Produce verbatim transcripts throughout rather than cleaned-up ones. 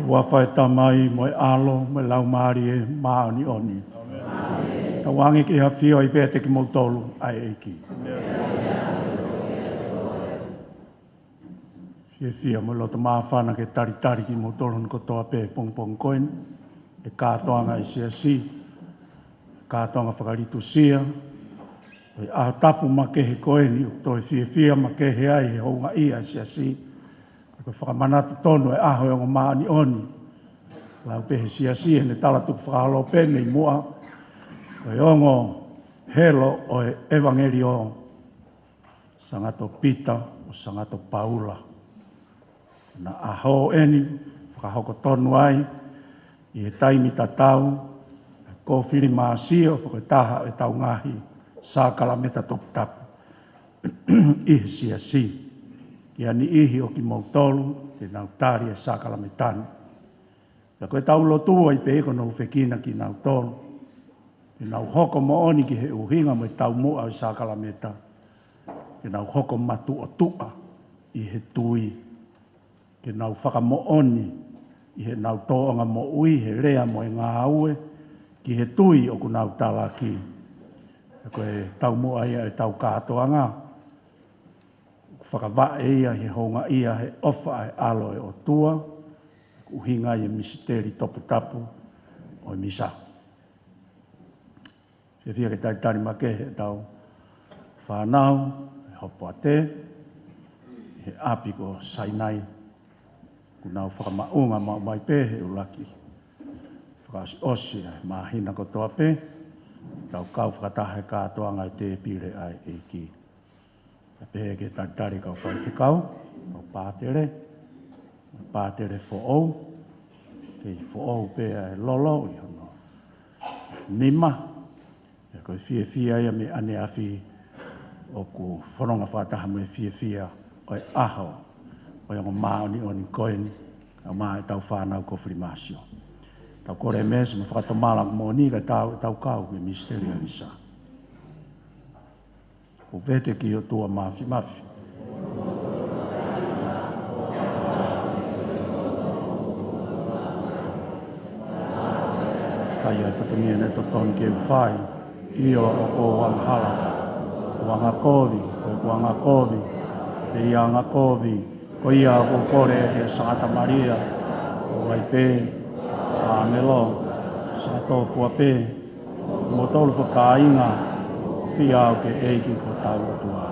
Huafa ʻo e Tamai mo e ʻAlo mo e Laumālie Māʻoniʻoni. Tauange ke ʻafio ai pē ʻiate kimoutolu ʻa e ʻEiki. Fiefia mo e loto māfana ke talitali kimoutolu hono kotoa pē he pongipongi ko eni, ʻi he kātoanga ʻa e Siasi, kātoanga fakalitusia ʻo e ʻaho tapu makehe ko eni, ʻoku toe fiefia makehe ai he houngaʻia ʻa e Siasi, ko e fakamanatu tonu e ʻaho ʻo e ongo māʻoniʻoni. Lau pē he Siasi ʻi heʻene tala tukufakaholo pē mei muʻa, ko e ongo helo ʻo e ʻevangeliō, Sangato Pita mo Sangato Paula. Ko ʻena ʻaho eni, fakahoko tonu ai ʻi he taimi tatau ʻa e kofilimasio, ko e taha ʻo ʻetau ngaahi sākalameta toputapu ʻi he Siasi, ki ha niʻihi ʻo kimoutolu te nau tali e sākalameta ni. Pea ko ʻetau lotu ai pē ko hono ʻufiʻufi kinautolu ke nau hoko moʻoni ki he ʻuhinga mo e taumuʻa ʻo e sākalameta, ke nau hoko matuʻotuʻa ʻi he tui, ke nau fakamoʻoni ʻi heʻenau tōʻonga moʻui, he lea mo e ngāue, ki he tui ʻoku nau talaki. Pea ko e taumuʻa ia ʻetau kātoanga, ʻoku fakavaʻe ia ʻi he houngaʻia he ʻofa ʻa e ʻAlo ʻo e ʻOtua, ʻoku ʻuhinga ʻi he misiteli toputapu ʻo e Misa. Fiefia ke talitali makehe ʻetau fānau ʻi he hopo ʻatā ʻi he ʻapi ko Sainai, ʻoku nau fakamaʻunga maʻu mai pē he ʻuluaki fakaʻosiʻosi ʻa e māhina kotoa pē, tau kau fakataha he kātoanga ʻi he tēpile ʻa e ʻEiki. Pea pehē ki he talitali kau faifekau, kau pātele, pātele foʻou, kei foʻou pē ʻa e lolo ʻi hono nima. Pea ko e fiefia ia mei ʻaneafi, ʻoku fononga fakataha mo e fiefia ʻo e ʻaho ʻo e ongo māʻoniʻoni ko eni, ʻa ia mo ʻetau fānau kofilimasio. Tau kole mesi mo fakatomala moʻoni ka tau, tau kau ki he misiteli ʻa e Misa. ʻOku vete ki he ʻOtua Māfimafi. Fai ʻa e fatongia naʻe totonu ke u fai, ʻio ʻoku ou angahala, ʻoku ou angakovi, ʻoku ou angakovi, ʻoku ou angakovi, ko ia ʻoku ou kole ʻa e Sangata Malia, ʻoku ʻi ai pē, ʻāngelo, Sangato fua pē, mo tolu fakakāinga, fai ʻa e ʻEiki ko hotau ʻOtua.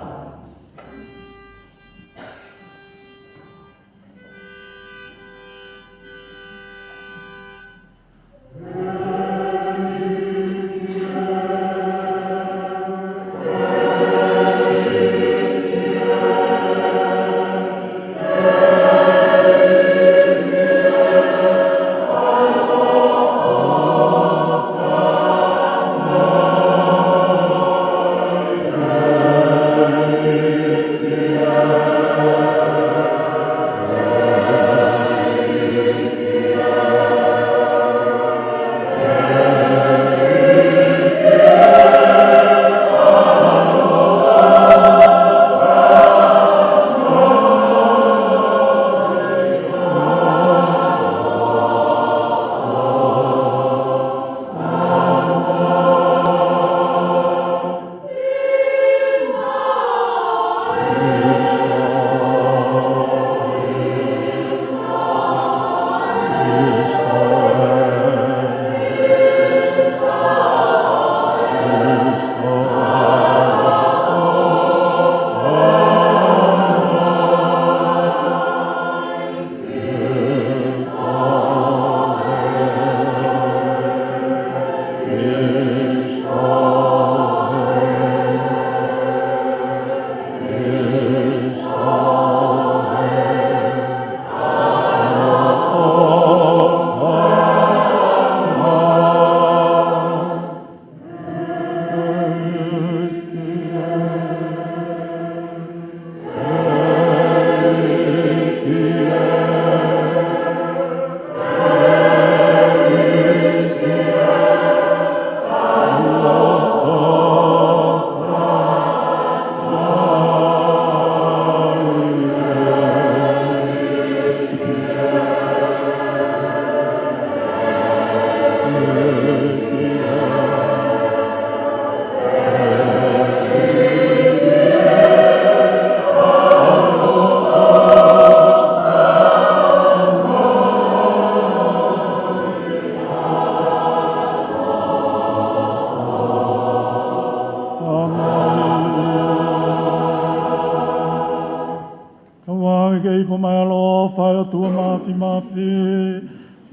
Fo mai ʻa e ʻaloʻofa ʻa e ʻOtua Māfimafi,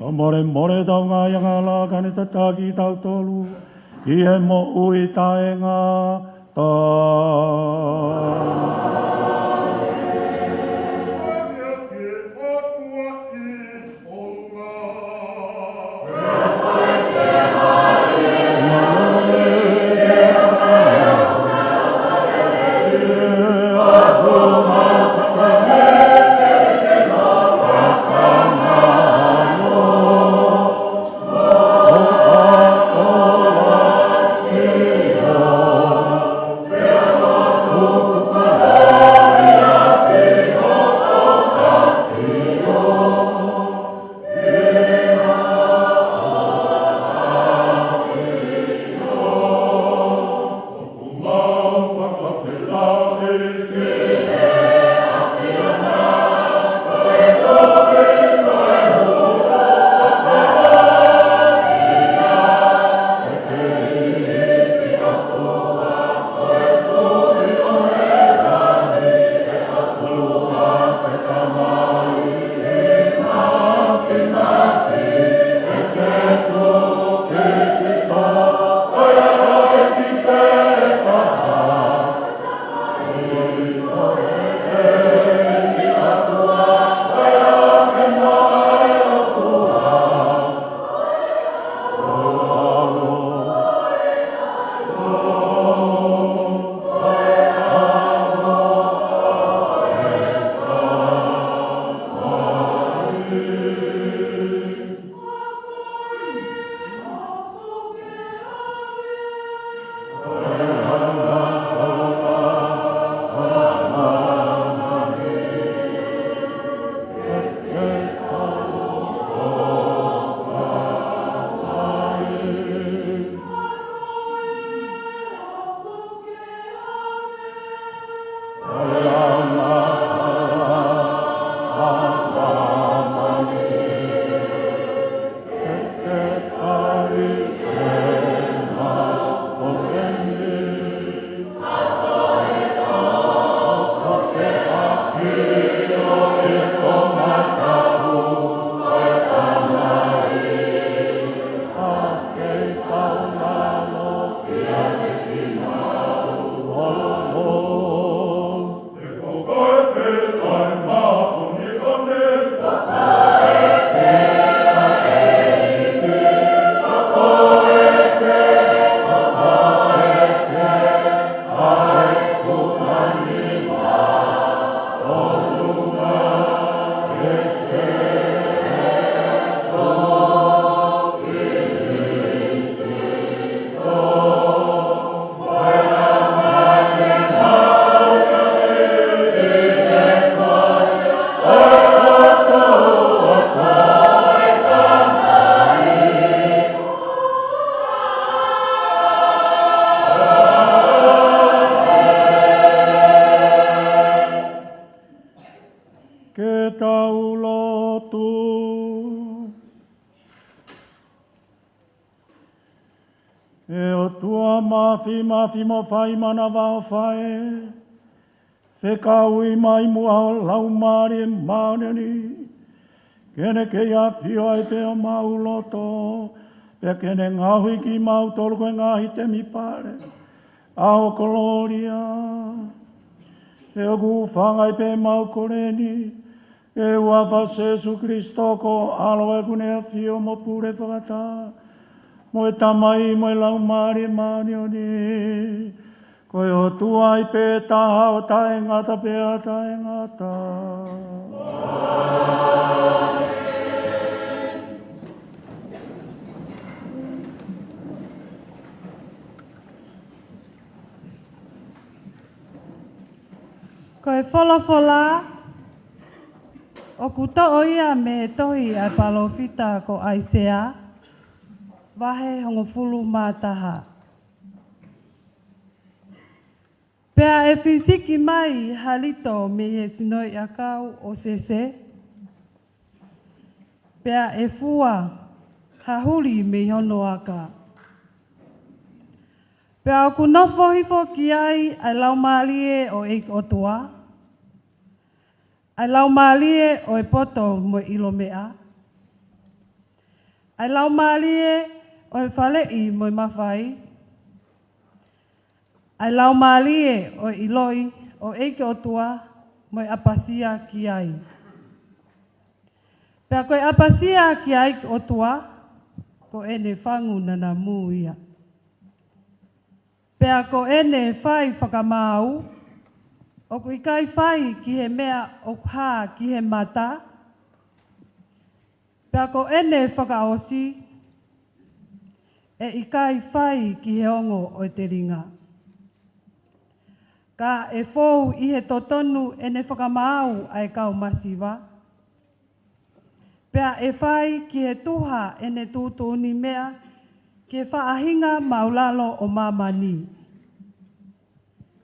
ʻo molemole ʻetau ngaahi angahala kae ne tataki kitautolu ki he moʻui taʻengata. Ke tau lotu. ʻE ʻOtua Māfimafi mo Fai Manavaʻofa ē, fekauʻi mai muʻa ho Laumālie Māʻoniʻoni, ke ne kei ʻafio ai pē ʻi homau loto, pea ke ne ngaohi kimautolu ko e ngaahi temipale ʻa ho kolōlia. ʻE ʻoku hūfanga ai pē ʻemau kole ni, ʻi he huafa ʻo Sēsū Kilisitō ko ho ʻAlo ē, ʻoku ne ʻafio mo pule fakataha mo e Tamai mo e Laumālie Māʻoniʻoni, ko e ʻOtua ia pē taha ʻo taʻengata pea taʻengata. Ko e folofola ʻoku toʻo ia mei he tohi ʻa e palōfita ko ʻAisea, vahe hongofulu mā taha. Pea ʻe fisiki mai ha lito mei he sinoʻi ʻakau ʻo Sese, pea ʻe fua ha huli mei hono aka. Pea ʻoku nofo hifo ki ai ʻa e Laumālie ʻo e ʻEiki ʻOtua, ʻA e laumālie ʻo e poto mo e ʻilo meʻa, ʻa e laumālie ʻo e faleʻi mo e mafai, ʻa e laumālie ʻo e ʻiloʻi ʻo ʻEiki ʻOtua mo e ʻapasia ki ai. Pea ko e ʻapasia ki ai ʻOtua, ko ʻene fangu nanamu ia. Pea ko ʻene fai fakamaau, ʻoku ʻikai fai ki he meʻa ʻoku hā ki he mata, pea ko ʻene fakaʻosi, ʻe ʻikai fai ki he ongo ʻo e telinga. Ka ʻe fou ʻi he totonu ʻene fakamaau ʻa e kau masiva, pea ʻe fai ki he tuha ʻene tuʻutuʻuni meʻa ki he faʻahinga māʻulalo ʻo māmani.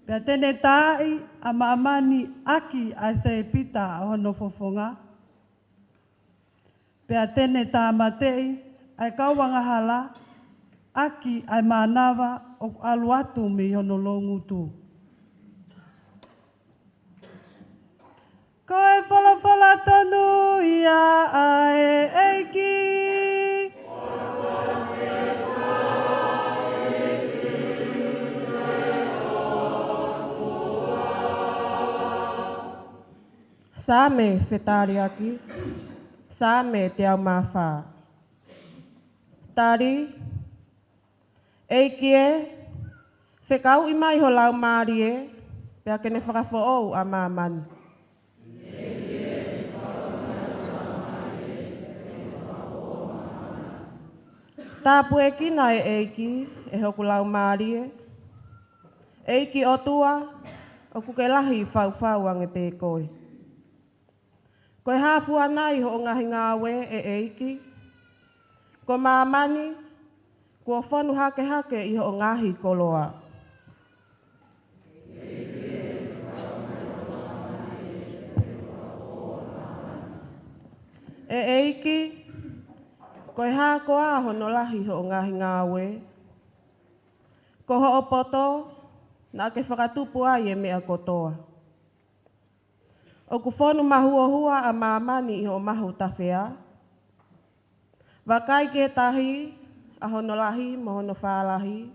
Pea te ne taaʻi ʻa māmani ʻaki ʻa e sepita ʻo hono fofonga. Pea te ne tāmateʻi ʻa e kau angahala ʻaki ʻa e mānava ʻoku ʻalu atu mei hono loungutu. Ko e folofola tonu ia ʻa e ʻEiki. Saame fetaliaki, Saame teau mā fā. Tali, ʻEiki ē, fekauʻi mai ho laumālie, pea ke ne fakafoʻou ʻa māmani. Tāpuekina ʻe ʻEiki ʻe hoku laumālie. ʻEiki ʻOtua, ʻoku ke lahi faufau ange pē koe. Ko e hā fua nai hoʻo ngaahi ngāue ʻe ʻEiki? Ko māmani, kuo fonu hakehake ʻi hoʻo ngaahi koloa. ʻE ʻEiki, ko e hā koā hono lahi hoʻo ngaahi ngāue? Ko hoʻo poto, naʻa ke fakatupu ai e meʻa kotoa. ʻOku fonu mahuohua ʻa māmani ʻi hoʻo mahu tafea. Vakai ki he tahi, ʻa hono lahi mo hono fālahi.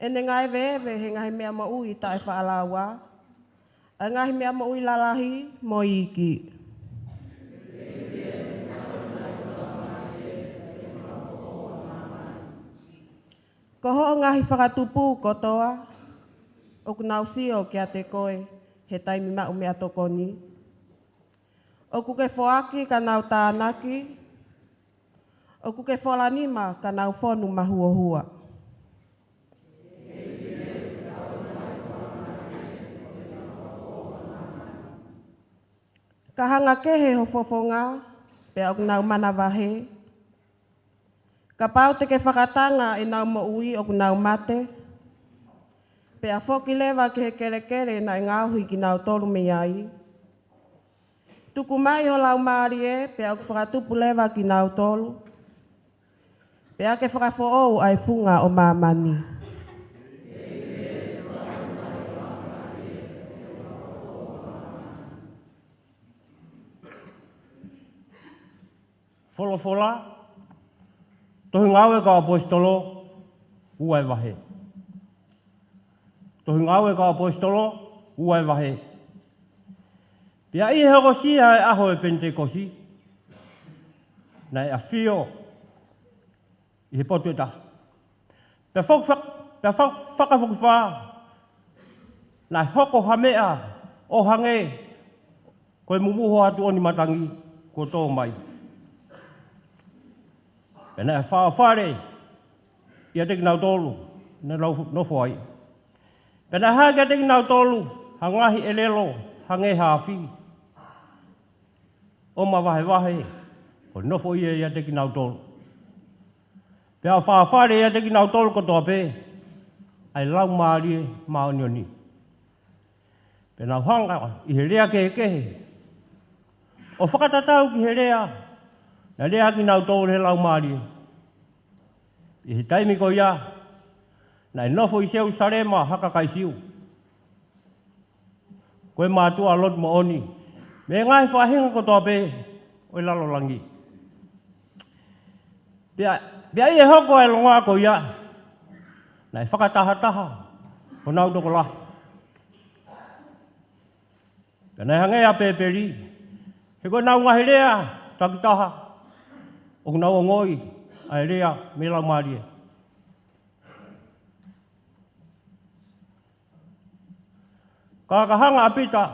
ʻEne ngaeveeve he ngaahi meʻa moʻui taʻefaʻalaua, ʻa e ngaahi meʻa moʻui lalahi mo iiki. Ko hoʻo ngaahi fakatupu kotoa, ʻoku nau sio kiate koe he taimi maʻu meʻatokoni. ʻOku ke foaki ka nau tānaki, ʻoku ke fola nima ka nau fonu mahuohua. Ka hanga kehe ho fofonga, pea ʻoku nau manavahē. Kapau te ke fakatanga ʻenau moʻui ʻoku nau mate, pea foki leva ki he kelekele naʻe ngaohi kinautolu mei ai. Tuku mai ho laumālie, pea ʻoku fakatupu leva kinautolu, pea ke fakafoʻou ʻa e funga ʻo māmani. Folofola, Tohi Ngāue ʻa e Kau ʻAposetolo, ua e vahe. Tohi Ngāue ʻa e Kau ʻAposetolo, ua e vahe. Pea ʻi he hokosia ʻa e ʻaho ʻo e Penitekosi, naʻe ʻafio ʻi he potu ʻe taha. Pea fak-, fak-, pea fak-, fakafokifā, naʻe hoko ha meʻa ʻo hangē ko e mumuhu ʻo ha tuʻoni matangi kuo tō mai. Pea naʻe fāʻofale ʻiate kinautolu naʻa nau nofo ai. Pea naʻe hā kiate kinautolu ha ngaahi ʻelelo hangē ha afi, ʻo mavahevahe, ʻo nofo ia ʻiate kinautolu. Pea ʻoku fāʻofale ʻiate kinautolu kotoa pē ʻa e Laumālie Māʻoniʻoni. Pea nau hanga ʻi he lea kehekehe ʻo fakatatau ki he lea naʻe lea kinautolu he Laumālie. ʻI he taimi ko ia, naʻe nofo ʻi Selusalema ha kakai Siu. Ko e mātuʻa lotu moʻoni, mei he ngaahi faʻahinga kotoa pē ʻo e lalo langi. Pea, pea ʻi he hoko ʻa e longoaʻa ko ia, naʻe fakatahataha honau tokolahi. Pea naʻe hangē ʻa Pēpeli, he ko ʻenau ngaahi lea takitaha, ʻoku nau ongoʻi ʻa e lea mei he Laumālie. Ka ka hanga ʻa Pita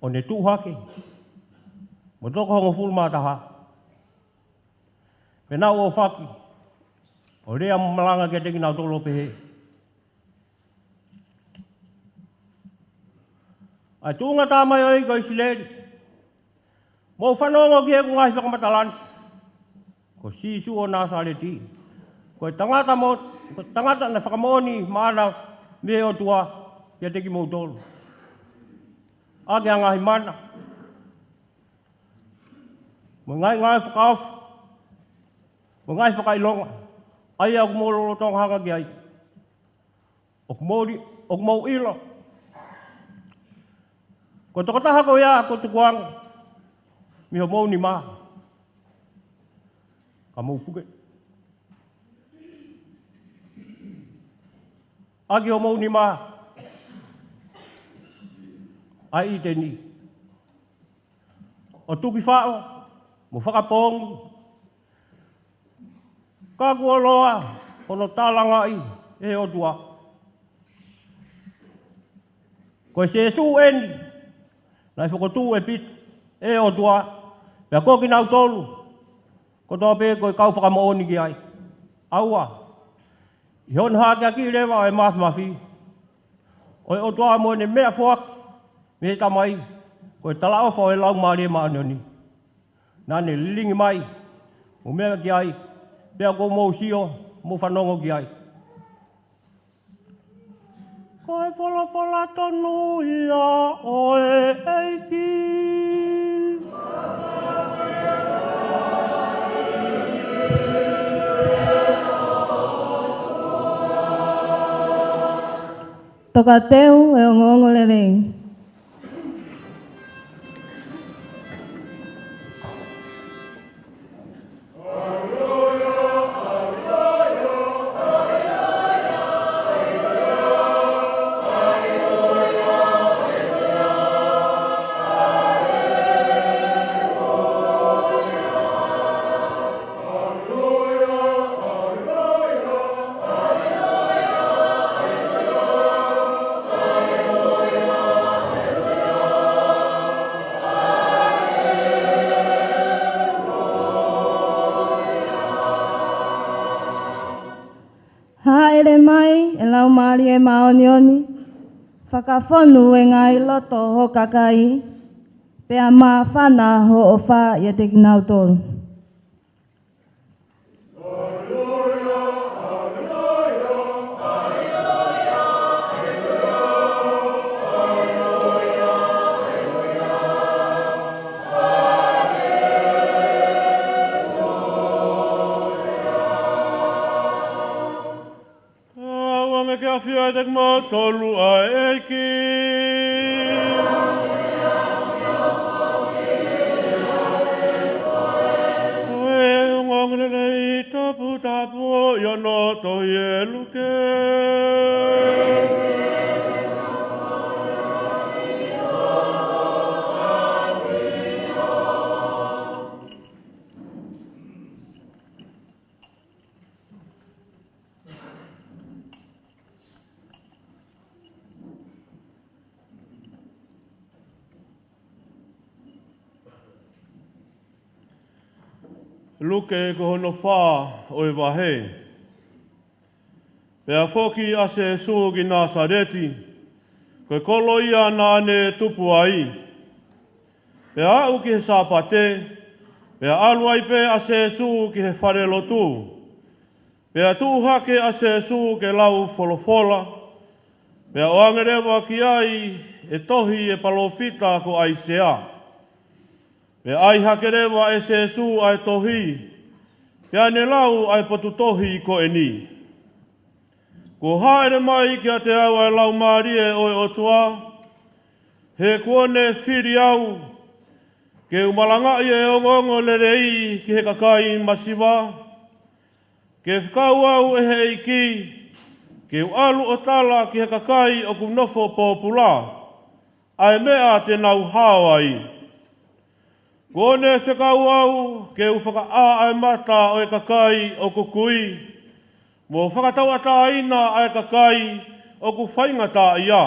ʻo ne tuʻu hake mo e toko hongofulu mā taha, pea nau ʻōfaki ʻo lea mo malanga kiate kinautolu ʻo pehē, ʻa e tuʻunga tamaioʻeiki ʻo ʻIsileli, mou fanongo ki heʻeku ngaahi fakamatala ni. Ko Sīsū ʻo Nāsaleti, ko e tangata mo, ko e tangata naʻe fakamoʻoni maʻana mei he ʻOtua kiate kimoutolu, ʻaki ʻa e ngaahi mana mo e ngaahi ngāue fakaofo mo e ngaahi fakaʻilonga, ʻa ia ʻoku mou lolotonga hanga ki ai. ʻOku mou li-, ʻoku mou ʻilo ko e tokotaha ko ia ko e tukuange mei homou nima, ka mou puke ʻaki homou nima ʻa ʻĪteni, ʻo tuki faʻo mo fakapoongi, ka kuo loa hono talangaʻi ʻe he ʻOtua. Ko e Sīsū eni naʻe fokotuʻu ʻe Pita ʻe he ʻOtua, pea ko kinautolu kotoa pē ko e kau fakamoʻoni ki ai. ʻAua, ʻi hono hakeakiʻi leva ʻo e māfimafi ʻo e ʻOtua mo ʻene meʻafoaki mei he Tamai, ko e talaʻofa ʻo e Laumālie Māʻoniʻoni, naʻa ne lilingi mai mo meʻa ki ai, pea kuo mou sio mo fanongo ki ai. Ko e folofola tonu ia ʻo e ʻEiki. Tokateu e ongoongolelei. Hāʻele mai e Laumālie Māʻoniʻoni, fakafonu e ngaahi loto ʻo e kakai, pea māfana hoʻo ʻofa ʻiate kinautolu. ʻOua ʻe ke ʻafio ʻiate kimoutolu ʻa e ʻEiki. Ko e ongoongolelei toputapu ʻi hono tohi ʻe Luke. Luke ko hono fā ʻo e vahe. Pea foki ʻa Sīsū ki Nāsaleti, ko e kolo ia naʻa ne tupu ai. Pea aʻu ki he Sāpate, pea ʻalu ai pē ʻa Sīsū ki he falelotu. Pea tuʻu hake ʻa Sīsū ke lau folofola, pea ʻoange leva ki ai e tohi ʻa e palōfita ko ʻAisea. Pea ʻai hake leva ʻe Sīsū ʻa e tohi, pea ne lau ʻa e potu tohi ko eni. Kuo hāʻele mai kiate au ʻa e Laumālie ʻo e ʻOtua, he kuo ne fili au ke u malangaʻi e ongoongolelei ki he kakai masiva, ke fekau au ʻe he ʻEiki ke u ʻalu ʻo tala ki he kakai ʻoku nofo pōpula ʻa e meʻa te nau hao ai. Kuo ne fekau au ke u fakaʻā ʻa e mata ʻo e kakai ʻoku kui, mo fakatauʻatāina ʻa e kakai ʻoku faingataʻaʻia,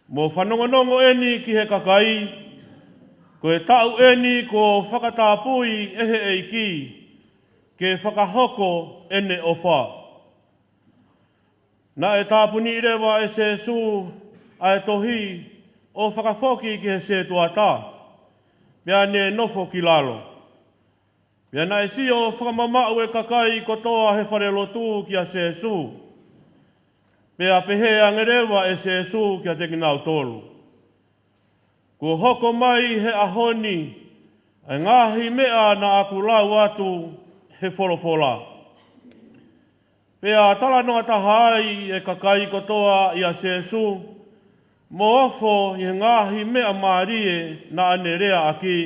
mo fanongonongo eni ki he kakai. Ko e taʻu eni kuo fakatapui ʻe he ʻEiki ke fakahoko ʻene ʻofa. Naʻe tāpuni leva ʻe Sēsū ʻa e tohi ʻo fakafoki ki he setuata, pea ne nofo ki lalo. Pea naʻe sio fakamamaʻu e kakai kotoa he falelotu kia Sēsū. Pea pehē ange leva ʻe Sēsū kiate kinautolu, Kuo hoko mai he ʻaho ni ʻa e ngaahi meʻa naʻa ku lau atu he folofola. Pea talanoa taha ai e kakai kotoa ʻia Sēsū, mo ofo ʻi he ngaahi meʻa mālie naʻa ne leaʻaki,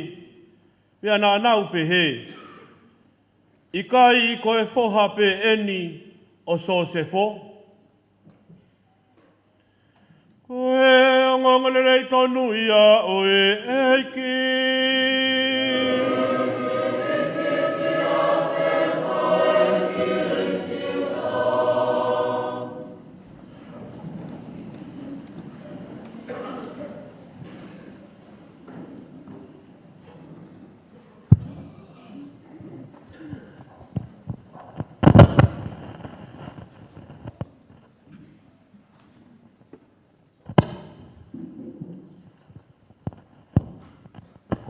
pea naʻa nau pehē, ʻIkai ko e foha pē eni ʻo Sōsefo? Ko e ongoongolelei tonu ia ʻo e ʻEiki.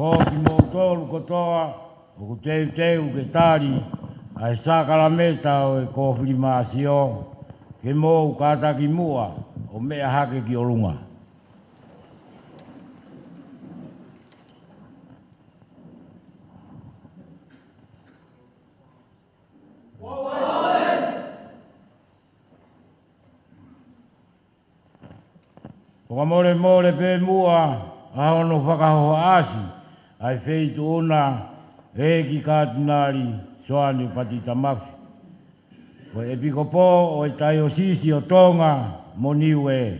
Ko kimoutolu kotoa ʻoku teuteu ke tali ʻa e sākalameta ʻo e kofilimasio, ke mou kātaki muʻa ʻo meʻa hake ki ʻolunga. Fakamolemole pē muʻa ʻa hono fakahohaʻasi ʻa e Feituʻuna ʻEiki Katinali Soane Patita Mafi, ko e ʻEpikopō ʻo e Taiosisi ʻo Tonga mo Niue.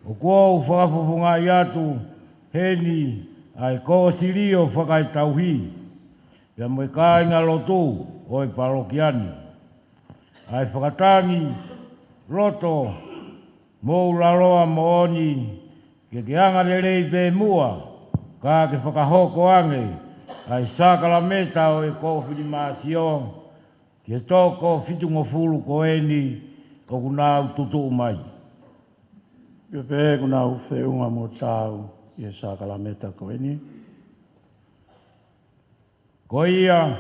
ʻOku ou fakafofongaʻi atu heni ʻa e kōsilio fakaetauhi, pea mo e kāingalotu ʻo e palokia ni, ʻa e fakatangi loto moʻulaloa moʻoni, ke ke angalelei pē muʻa, ka ke fakahoko ange ʻa e sākalameta ʻo e kofilimasio ki he toko fitungofulu ko eni ʻoku nau tutuʻu mai. Pea pehē kuo nau feʻunga mo taau ʻi he sākalameta ko eni. Ko ia,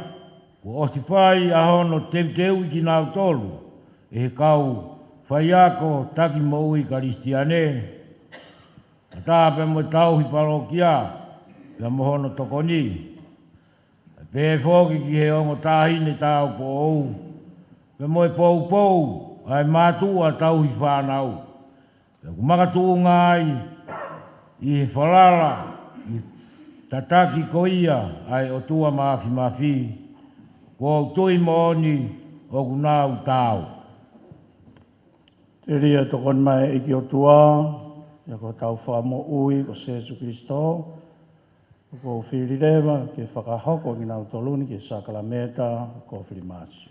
kuo ʻosi fai ʻa hono teuteuʻi kinautolu ʻe he kau faiako taki moʻui Kalisitiane, ʻatā pea mo e tauhi palokia, pea mo hono tokoni. Pea pehē foki ki he ongo taʻahine tāupoʻou, pea mo e poupou ʻa e mātuʻa tauhi fānau, pea ʻoku makatuʻunga ai ʻi he falala ʻi he tataki ko ia ʻa e ʻOtua Māfimafi, ʻoku ou tui moʻoni ʻoku nau taau. Telia tokoni mai ʻEiki ʻOtua, ʻi he ko hotau Fakamoʻui ko Sēsū Kilisitō, ʻoku ou fili leva ke fakahoko kinautolu ni ki he sākalameta kofilimasio.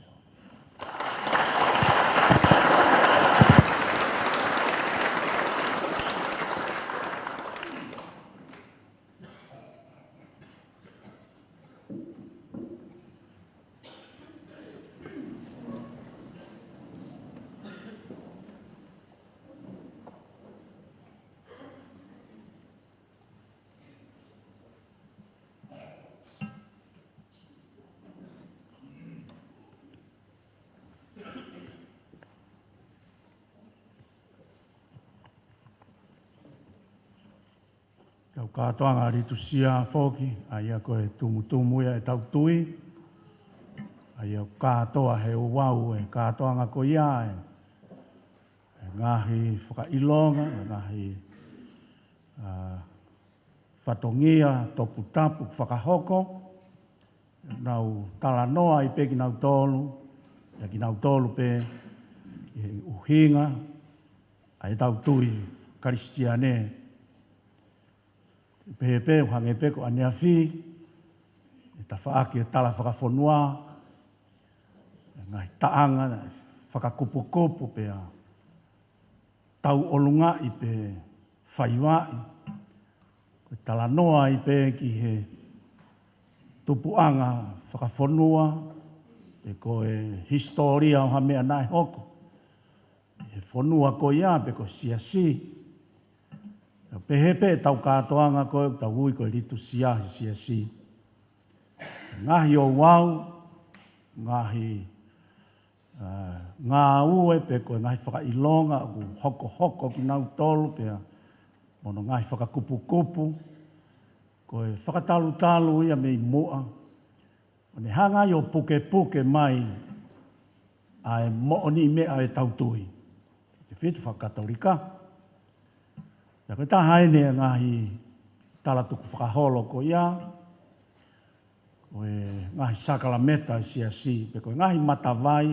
Kau kātoanga Litūsia foki, ʻa ia ko e tumutumu ia ʻetau tui, ʻa ia ʻoku kātoa he ouau e kātoanga ko ia, ʻa e Ngaahi fakaʻilonga, ngaahi, ā, fatongia toputapu fakahoko, nau talanoa ai pē kinautolu, ʻia kinautolu pē, ʻi he ʻuhinga ʻa ʻetau tui Kalisitiane. Pehē pē, ʻo hangē pē ko ʻaneafi, ʻi he tafaʻaki ʻo e tala fakafonua, ngaahi taʻanga, fakakupukupu pea tau ʻolungaʻi pe faivaʻi. Ko e talanoa ai pē ki he tupuʻanga fakafonua, pe ko e hisitōlia ʻo ha meʻa naʻe hoko he fonua ko ia, pe ko e siasi. Pea pehē pē ʻetau kātoanga ko ē ʻoku tau ui ko e litusia he siasi. Ngaahi ouau, ngaahi, ā, ngāue pe ko e ngaahi fakaʻilonga ʻoku hokohoko kinautolu pea mo hono ngaahi fakakupukupu, ko e fakatalutalu ia mei muʻa, ʻo ne hanga ai ʻo pukepuke mai ʻa e moʻoniʻi meʻa ʻo ʻetau tui. Tefito fakakatolika. Pea ko e taha eni e ngaahi tala tukufakaholo ko ia, ko e ngaahi sakalameta ʻa e siasi, pe ko e ngaahi matavai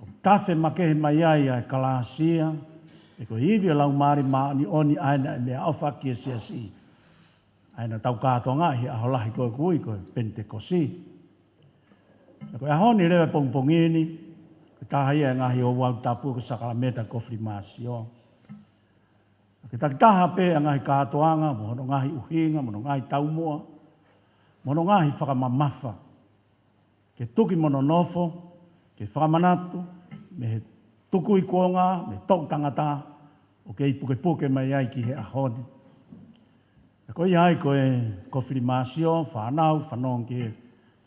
ʻoku tafe makehe mai ai ʻa e kalāsia, pe ko e ivi ʻo e Laumālie Māʻoniʻoni ʻa ē naʻe meʻaʻofa ki he siasi, ʻa ē naʻa tau kātoangaʻi he ʻaho lahi ko ē ʻoku ui ko e Penitekosi. Pea ko e ʻaho ni leva, pongipongi ni, ko e taha ia e ngaahi ouau tapu ko e sakalameta kofilimasio. Ke takitaha pē ʻa e ngaahi kātoanga, mo hono ngaahi ʻuhinga, mo hono ngaahi taumuʻa, mo hono ngaahi fakamamafa, ke tuki mo nonofo, ke fakamanatu mei he tukui kuonga, mei he toʻu tangata, ʻoku kei pukepuke mai ai ki he ʻaho ni. Pea ko ia ai ko e kofilimasio, fānau, fanongo ki he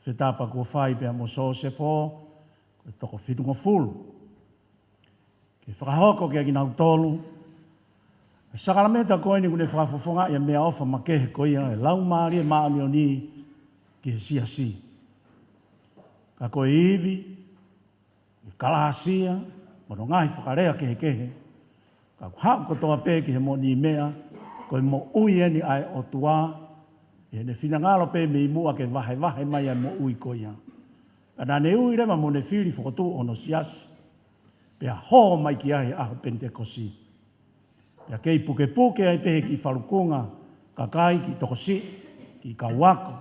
fetapa kuo fai pea mo Sosefo, ko e toko fitungofulu. Ke fakahoko kiate kinautolu ʻa e sakalameta ko eni kuo ne fakafofongaʻi ʻa e meʻaʻofa makehe ko ia ʻo e Laumālie Māʻoniʻoni ki he siasi. Ka ko e ivi, e kalāsia, mo hono ngaahi fakalea kehekehe, ka ʻoku haʻu kotoa pē ki he moʻoniʻi meʻa, ko e moʻui eni ʻa e ʻOtua, ʻi heʻene finangalo pē mei muʻa ke vahevahe mai ʻa e moʻui ko ia. Ka naʻa ne ui leva mo ne fili fokotuʻu hono siasi, pea hō mai ki ai he ʻaho Penitekosi. Pea kei pukepuke ai pē he kiʻi falukunga kakai, kiʻi tokosiʻi, kiʻi kau ako,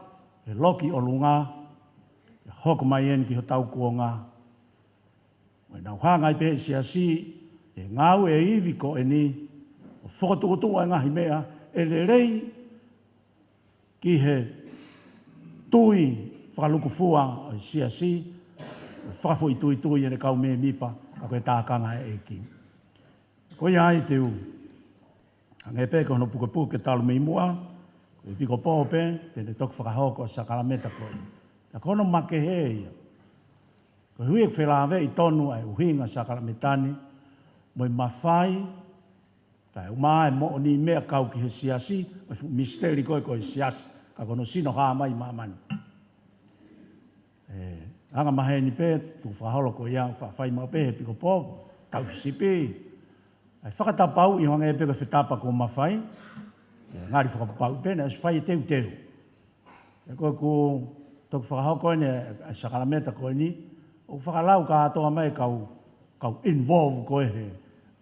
he loki ʻolunga, pea hoko mai eni ki hotau kuonga. Mo ʻenau hanga ai pē he siasi, he ngāue ʻa e ivi ko eni, ʻo fokotuʻutuʻu ʻa e ngaahi meʻa ʻe lelei ki he tui fakalūkufua ʻo e siasi, fakafoʻituitui ʻene kau mēmipa, ka ko e tākanga ʻa e ʻEiki. Ko ia ai te u hangē pē ko hono pukepuke talu mei muʻa, ko e ʻEpikopō pē te ne toki fakahoko ʻa e sakalameta ko ē. Ka ko hono makehe ia, koeʻuhi ʻoku felāveʻi tonu ʻa e ʻuhinga sakalameta ni mo e mafai, kae ʻumaʻā e moʻoniʻi meʻa kau ki he siasi, ʻo e fuʻu misiteli ko ē ko e siasi, ka ko hono sino hā mai ʻi māmani. ʻE, anga maheni pē, tukufakaholo ko ia, faʻa fai maʻu pē he ʻEpikopō, tauhi sipi, ʻa e fakatapauʻi ʻo hangē pē ko e fetapa kuo mafai, ʻe, ngali fakapapauʻi pē, naʻe ʻosi fai e teuteu. ʻE ko ē kuo toki fakahoko eni ʻa e sakalameta ko eni, ʻoku fakalau kātoa mai kau, kau involve ko ē he,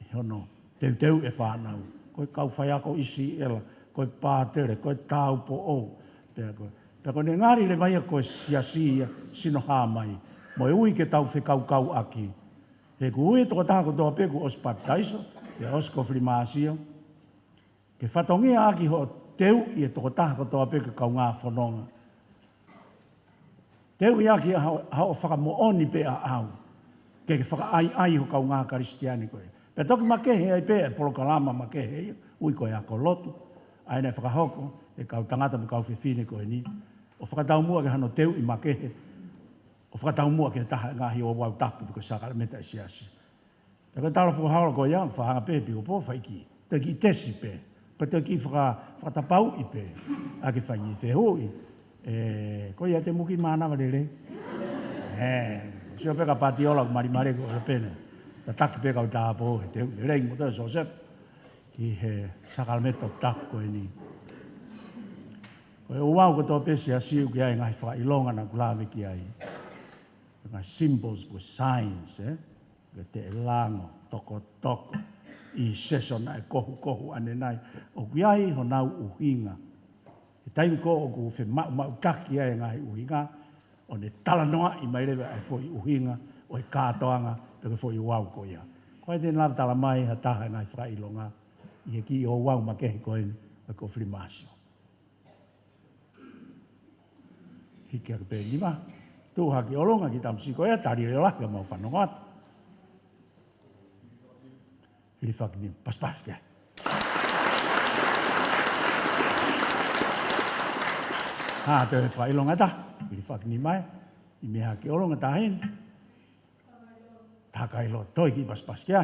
he hono teuteu e fānau. Ko e kau faiako ʻi Siʻela, ko e pātele, ko e tāupoʻou. Pea ko, pea ko ʻene ngali leva ia ko e siasi ia, sino hā mai. Mo e ui ke tau fekaukauʻaki. He ʻoku ui e tokotaha kotoa pē kuo ʻosi papitaiso, pea ʻosi kofilimasio, ke fatongiaʻaki hoʻo teuʻi e tokotaha kotoa pē ke kaungā fononga. Teuʻi ʻaki ʻa hoʻo, hoʻo fakamoʻoni pē ʻaʻau. Ke, ke fakaʻaiʻai ho kaungā Kalisitiane ko ē. Pea toki makehe ai pē e polokalama makehe ia, ui ko e ako lotu. ʻA ē naʻe fakahoko ʻe he kau tangata mo e kau fefine ko eni. ʻO fakataumuʻa ki hano teuʻi makehe. ʻO fakataumuʻa ki he taha e ngaahi ouau tapu ko e sakalameta ʻa e siasi. Pea ko e tala fakaholo ko ia, faʻa hanga pē ʻEpikopō fai kiʻi, toe kiʻi tesi pē. Pea toe kiʻi faka-, fakatapauʻi pē. ʻA ke fai kiʻi fehuʻi. ʻE, ko ia te muki mānava lelei. ʻE, sio pē ka Patiola ʻoku malimali ko ē pē ena. Tataki pē kau tāupoʻou he teu lelei mo teu Joseph ki he sākalamēniti tapu ko eni. Ko e ouau kotoa pē siasi ʻoku ʻi ai e ngaahi fakaʻilonga naʻa ku lave ki ai. Ngaahi symbols ko e signs, ē? Ko e teʻelango, tokotoko, ʻi he season ʻa e kohukohu ʻanenai. ʻOku ʻi ai honau ʻuhinga. He taimi ko ē ʻoku femaʻumaʻutaki ai e ngaahi ʻuhinga, ʻo ne talanoaʻi mai leva e foʻi ʻuhinga ʻo e kātoanga pe ko e foʻi ouau ko ia. Ko ia te ne lava tala mai ha taha e ngaahi fakaʻilonga ʻi he kiʻi ouau makehe ko eni ʻo e Kofilimasio. Hiki hake pē nima. Tuʻu hake ki ʻolunga ki tamsi ko ia, tali leʻo lahi ka mau fanongo atu. Hilifaki nima, pasipasi ke. Ha, te fakaʻilonga ʻe taha. Hilifaki nima ē. ʻI meʻa hake ki ʻolunga tahin. Takai lo toi ki pasipasi ke.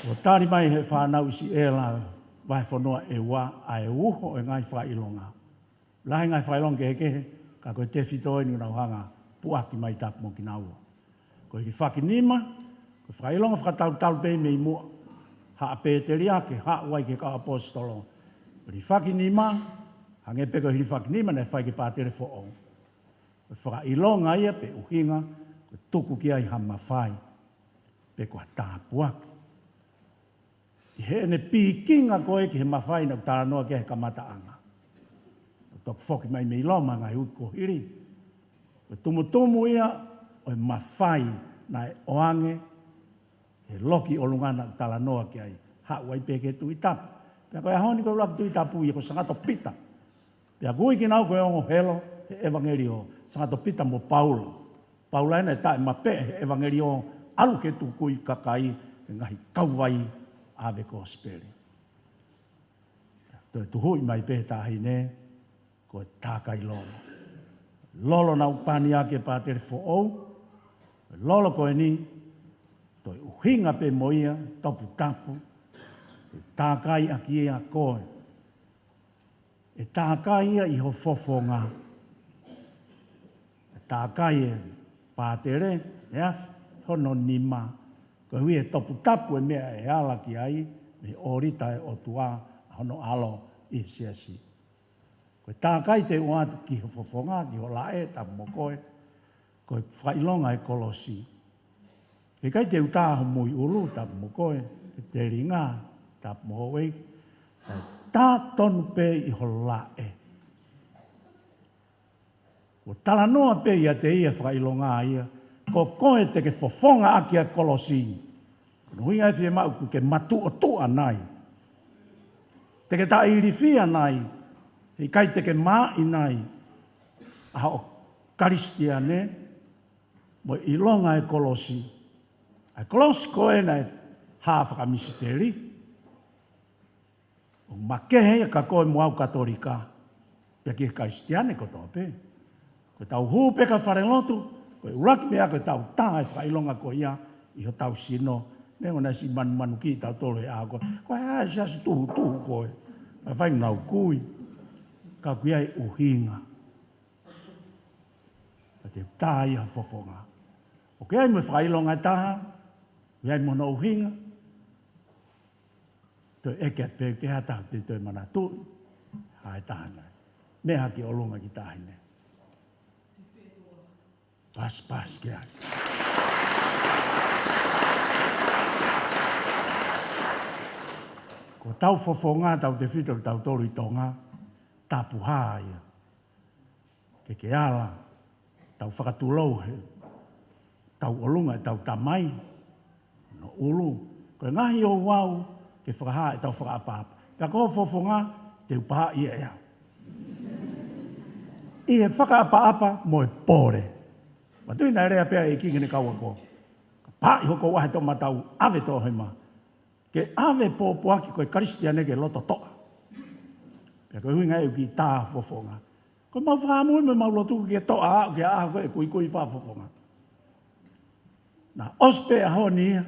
ʻO tali mai he fānau ʻIsileli, vahefonua ʻe ua, ʻa e uho ʻo e ngaahi fakaʻilonga. Lahi e ngaahi fakaʻilonga kehekehe, ka ko e tefito eni ʻoku nau hanga puʻaki mai tapu mo kinaua. Ko e hilifaki nima, ko e fakaʻilonga fakatautau pē mei muʻa. Haʻa Pēteli ʻa e haʻu ai ki he kau ʻaposetolo. Ko e hilifaki nima, hangē pē ko e hilifaki nima naʻe fai ki he pātele foʻou. Ko e fakaʻilonga ia pe ʻuhinga, ko e tuku ki ai ha mafai, pe ko ha tāpuaki. ʻI heʻene pikinga ko ē ki he mafai naʻa ku talanoa ki ai he kamataʻanga. ʻO toki foki mai mei Loma ngaahi uike kuo hili. Ko e tumutumu ia ʻo e mafai naʻe ʻoange he loki ʻolunga naʻa ku talanoa ki ai. Haʻu ai pē ki he Tuʻi Tapu. Pea ko e ʻaho ni ko e ʻuluaki Tuʻi Tapu ia ko Sangato Pita. Pea ʻoku ui kinaua ko e ongo helo he ʻevangeliō, Sangato Pita mo Paula. Paula ena ʻe taʻemapeʻe he ʻevangeliō, ʻalu ke tukui kakai he ngaahi kauvai ʻave kosipeli. Toe tuhuʻi mai pē taʻahine, ko e tākai lolo. Lolo naʻa ku pani ʻaki he pātele foʻou, lolo ko eni, toe ʻuhinga pē mo ia, toputapu, tākai ʻaki ia koe. ʻE tākai ia ʻi ho fofonga. ʻE tākai e pātele, ʻe afi, hono nima. Koeʻuhi he toputapu e meʻa ʻe ala ki ai, mei he ʻōlita ʻa e ʻOtua, ʻa hono ʻAlo ʻi he siasi. Ko e tākai te u ʻoatu ki ho fofonga, ki ho laʻe, tapu mo koe, ko e fakaʻilonga e kolosi. He ʻikai te u tā ho muiʻulu, tapu mo koe, e telinga, tapu mo houʻeiki, ka tā tonu pē ʻi ho laʻe. Kuo talanoa pē ʻiate ia fakaʻilonga ia, ko koe te ke fofonga ʻaki ʻa e kolosi. Ko hono ʻuhinga ʻe fiemaʻu ʻoku ke matuʻotuʻa nai. Te ke taʻilifia nai, he ʻikai te ke maaʻi nai, ʻa hoʻo Kalisitiane, mo e ʻilonga e kolosi. ʻA e kolosi ko ena ʻe hā fakamisiteli. ʻOku makehe ia kia koe mo au Katolika. Pea ki he Kalisitiane kotoa pē. Ko ʻetau hū pē ki he falelotu, ko e ʻuluaki meʻa ko ʻetau tā e fakaʻilonga ko ia ʻi hotau sino. Neongo naʻe siʻi manumanukiʻi tautolu he ʻaho ko ē. Ko e hā e siasi tuhutuhu ko ē. Ka fai nau kui. Ka ʻoku ʻi ai e ʻuhinga. Ka te tā ia ho fofonga. ʻOku ʻi ai mo e fakaʻilonga ʻe taha, ʻoku ʻi ai mo hono ʻuhinga. Toe ʻeke atu pē ki ha taha te toe manatuʻi, hā e taha nai. Meʻa hake ki ʻolunga ki taʻahine. Pasipasi ki ai. Ko hotau fofonga, tautefito kitautolu ʻi Tonga, tapuhā ia. Ke ke ala, tau fakatulou he, tau ʻolunga ʻetau tamai, hono ʻulu, ko e ngaahi ouau ke fakahā ʻetau fakaʻapaʻapa. Pea ko ho fofonga, te u pahaʻi ia ʻe au. ʻI he fakaʻapaʻapa mo e pole. Manatuʻi naʻe lea pē ʻa e ʻEiki ki heʻene kau ako. Ka pahaʻi hoʻo ʻahe toʻomataʻu, ʻave toʻohema. Ke ʻave pōpoaki ko e Kalisitiane ke loto toʻa. Pea ko e ʻuhinga ia ʻoku ke tā ho fofonga. Ko ʻemau fakaʻamu mo ʻemau lotu ke toʻa aʻu ki he ʻaho ko ē ʻe kuikui fakafofonga. Naʻa ʻosi pē ʻaho ni ia,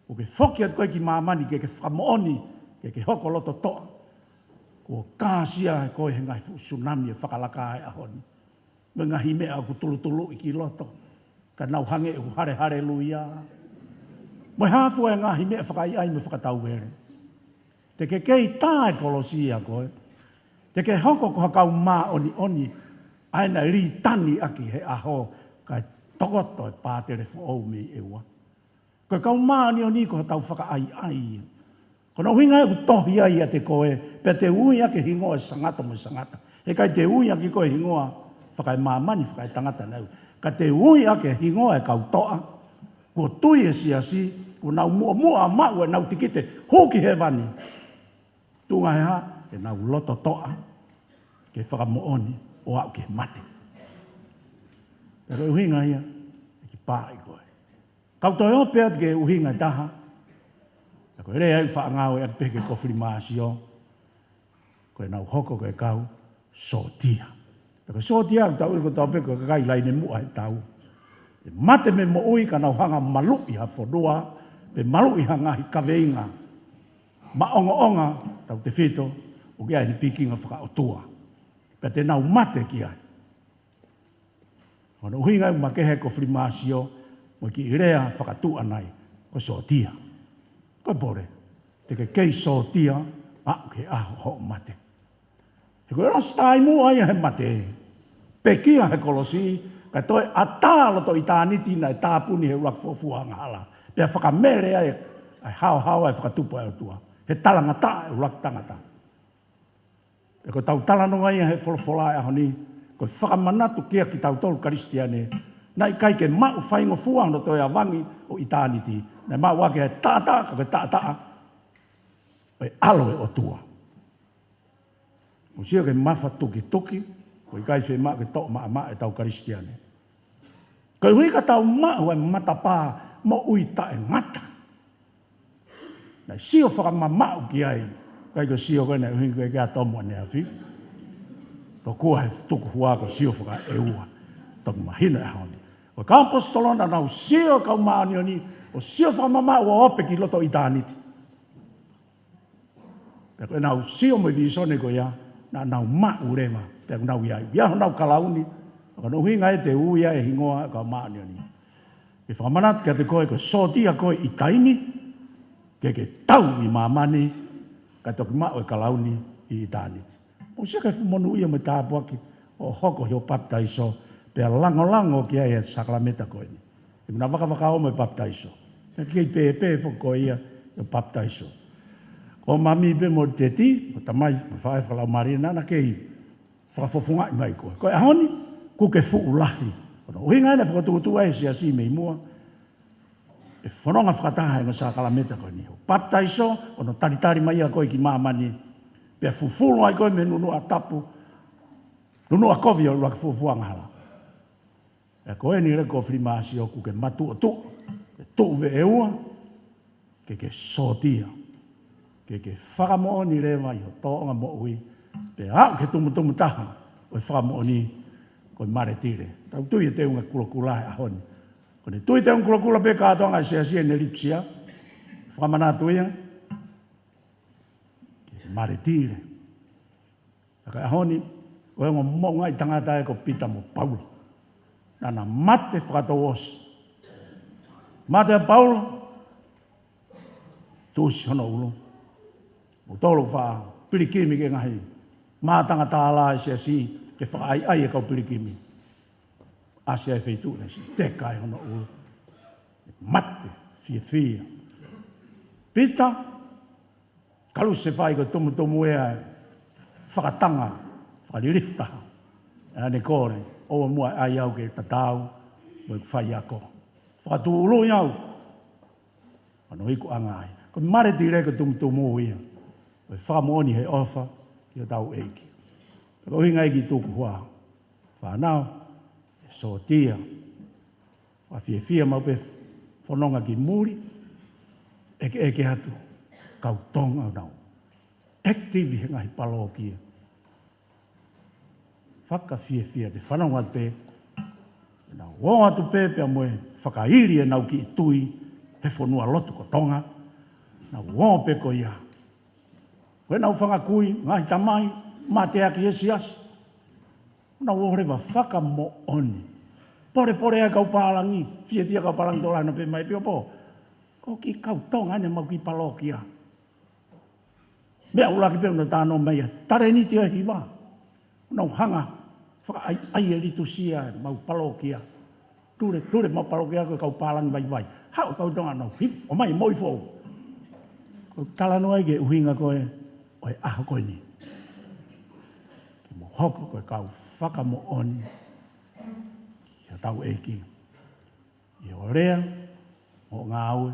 ʻoku ke foki atu ko ē ki māmani ke ke fakamoʻoni, ke ke hoko loto toʻa. Kuo kāsia ʻe koe he ngaahi fuʻu sunami ʻe fakalaka ai ʻaho ni. Mo e ngaahi meʻa ʻoku tulutuluʻi ki loto, ka nau hangē ʻoku hale haleluia. Mo e hā fua e ngaahi meʻa fakaʻaiʻai mo fakatauvele. Te ke kei tā e kolosi ʻia koe. Te ke hoko ko ha kau māʻoniʻoni, ʻa ē naʻe lī tani ʻaki he ʻaho, kae tokoto e pātele foʻou mei ʻEua. Ko e kau māʻoniʻoni ko hotau fakaʻaiʻai. Ko hono ʻuhinga ʻoku tohi ai ʻiate koe, pea te ui ʻaki e hingoa ʻo e sangata mo e sangata. He ʻikai te ui ʻaki koe e hingoa fakaemāmani, fakaetangata naʻe ui. Ka te ui ʻaki e hingoa e kau toʻa. Kuo tui e siasi, kuo nau muʻomuʻa maʻu ʻenau tikite, hū ki hēvani. Tuʻunga he hā, ke nau loto toʻa, ke fakamoʻoni, ʻo aʻu ki he mate. Pea ko e ʻuhinga ia, ʻe kipaaʻi koe. Kau toe ō pē atu ki he ʻuhinga ʻe taha. Pea ko e lea ʻoku faʻa ngāueʻaki pē ki he kofilimasio. Ko ʻenau hoko ko e kau sōtia. Pea ko e sōtia ʻoku tau ʻilo kotoa pē ko e kakai laine muʻa he tau. ʻE mate mei he moʻui ka nau hanga ʻo maluʻi ha fonua, pe maluʻi ha ngaahi kaveinga maʻongoʻonga tautefito ʻoku ʻi ai ʻene pikinga fakaʻotua. Pea te nau mate ki ai. Hono ʻuhinga ʻoku makehe e kofilimasio mo e kiʻi lea fakatuʻa nai, ko e sōtia. Ko e pole, te ke kei sōtia, aʻu ki he ʻaho hoʻo mate. He ko e lost time ʻa ia he mate. Pekia he kolosi, kae toe ʻatā loto ʻitāniti naʻe tāpuni he ʻuluaki fuofua angahala. Pea fakamele ai ʻa e haohaoa ʻo e fakatupu ʻa e ʻOtua. He talangataʻa e ʻuluaki tangata. Pea ko ʻetau talanoa ia he folofola ʻo e ʻaho ni, ko e fakamanatu kia kitautolu Kalisitiane, naʻe ʻikai ke maʻu faingofua hono toe avangi ʻo ʻitāniti, naʻe maʻu ʻaki ʻa e taʻataʻa, ka ko e taʻataʻa ʻo e ʻAlo ʻo e ʻOtua. Mou sio ki he mafatukituki, ʻoku ʻikai fiemaʻu ke toʻo maʻamaʻa ʻetau Kalisitiane. Koeʻuhi ka tau maʻu ʻa e matapā moʻui taʻengata. Naʻe sio fakamamaʻu ki ai, ʻikai ko e sio ko ē naʻe ʻuhinga ko ē ke ʻato mo ʻaneafi. Tokua he tukuhua ko e sio fakaʻeua. Toki mahino e ʻaho ni. Ko e kau ʻaposetolo naʻa nau sio kau māʻoniʻoni, ʻo sio fakamamaʻu ʻo ope ki loto ʻitāniti. Pea ko ʻenau sio mo e vīsone ko ia, naʻa nau maʻu leva, pea ʻoku nau ʻi ai. ʻI ai honau kalauni, ko hono ʻuhinga ē te u ui ai e hingoa ʻo e kau māʻoniʻoni. Ke fakamanatu kiate koe, ko e sōtia koe ʻi taimi, ke ke tau ʻi māmani, kae toki maʻu e kalauni ʻi ʻitāniti. Mou sio ki he fuʻu monūʻia mo e tāpuaki ʻo hoko ʻi hoʻo papitaiso, pea langolango ki ai e sākalamēniti ko eni. ʻI heʻena vakavakaʻi mo e papitaiso. Naʻe kei pēpē foki ko ia ʻi hoʻo papitaiso. Ko mami pē mo teti, mo tamai, mo faʻē fakalaumālie naʻa na kei fakafofongaʻi mai koe. Ko e ʻaho ni, kuo ke fuʻu lahi. Ko hono ʻuhinga ē naʻe fokotuʻutuʻu ai e siasi mei muʻa. ʻE fononga fakataha he ongo sākalamēniti ko eni. Hoʻo papitaiso, ʻo hono talitali mai ʻa koe ki māmani. Pea fufulu ai koe mei he nunuʻa tapu. Nunuʻa kovi ʻo e ʻuluaki fuofua angahala. ʻE ko eni leva ko e kofilimasio kuo ke matuʻotuʻa, ke tuʻu veʻeua, ke ke sōtia, ke ke fakamoʻoni leva ʻi hoʻo tōʻonga moʻui, pea aʻu ki he tumutumu taha ʻo e fakamoʻoni ko e maletile. Tau tui e teunga kulokula he ʻaho ni. Ko ʻene tui teunga kulokula pē kātoanga e siasi ʻene litusia, fakamanatu ia, ke maletile. Ka ko e ʻaho ni, ko e ongo moʻungaʻi tangata ē ko Pita mo Paula. Naʻa na mate fakatouʻosi. Mate ʻa Paula, tuʻusi hono ʻulu. Mou tolo fa, pilikimi ki he ngaahi mātanga tālā ʻa e siasi, ke fakaʻaiʻai e kau pilikimi. ʻAsi ai e feituʻu naʻe siʻi teka ai hono ʻulu. Mate, fiefia. Pita, kalusefai ko e tumutumu ē ʻa e fakatanga, fakalilifu taha. ʻA ʻene kole, ʻoua muʻa ʻai au ke tatau mo ʻeku faiako. Fakatūʻuluʻi au. Hono ikuʻanga ai. Ko e maletile ko e tumutumu ia ʻo e fakamoʻoni he ʻofa ki hotau ʻEiki. Ko e ʻuhinga ia ki he tukuhua. Fānau, ʻe sōtia. Fakafiefia maʻu pē fononga ki muli, ʻekeʻeke atu, kau Tonga ʻoku nau active he ngaahi palokia. Fakafiefia te fanongo atu pē, nau ō atu pē pea mo e fakaili ʻenau kiʻi tui he fonua lotu ko Tonga, nau ō pē ko ia. Ko ʻenau fanga kui, ngaahi tamai, mateaki he siasi. Nau ō leva fakamoʻoni. Polepole ai kau pālangi, fiefia kau pālangi tokolahi naʻa nau pehē mai, Piopo, ko e kiʻi kau Tonga eni ʻemau kiʻi palokia. Meʻa ʻuluaki pē ʻoku nau talanoa mai ai, talēniti ʻo e hiva. Nau hanga fakaʻaiʻai e litusia ʻemau palokia. Tule, tule ʻemau palokia ko e kau pālangi vaivai. Haʻu e kau Tonga nau hiva, ʻomai e moʻui foʻou. Ko e talanoa ia ki he ʻuhinga ko ē ʻo e ʻaho ko eni. Ke mou hoko ko e kau fakamoʻoni ki hotau ʻEiki ʻi hoʻo lea, hoʻo ngāue,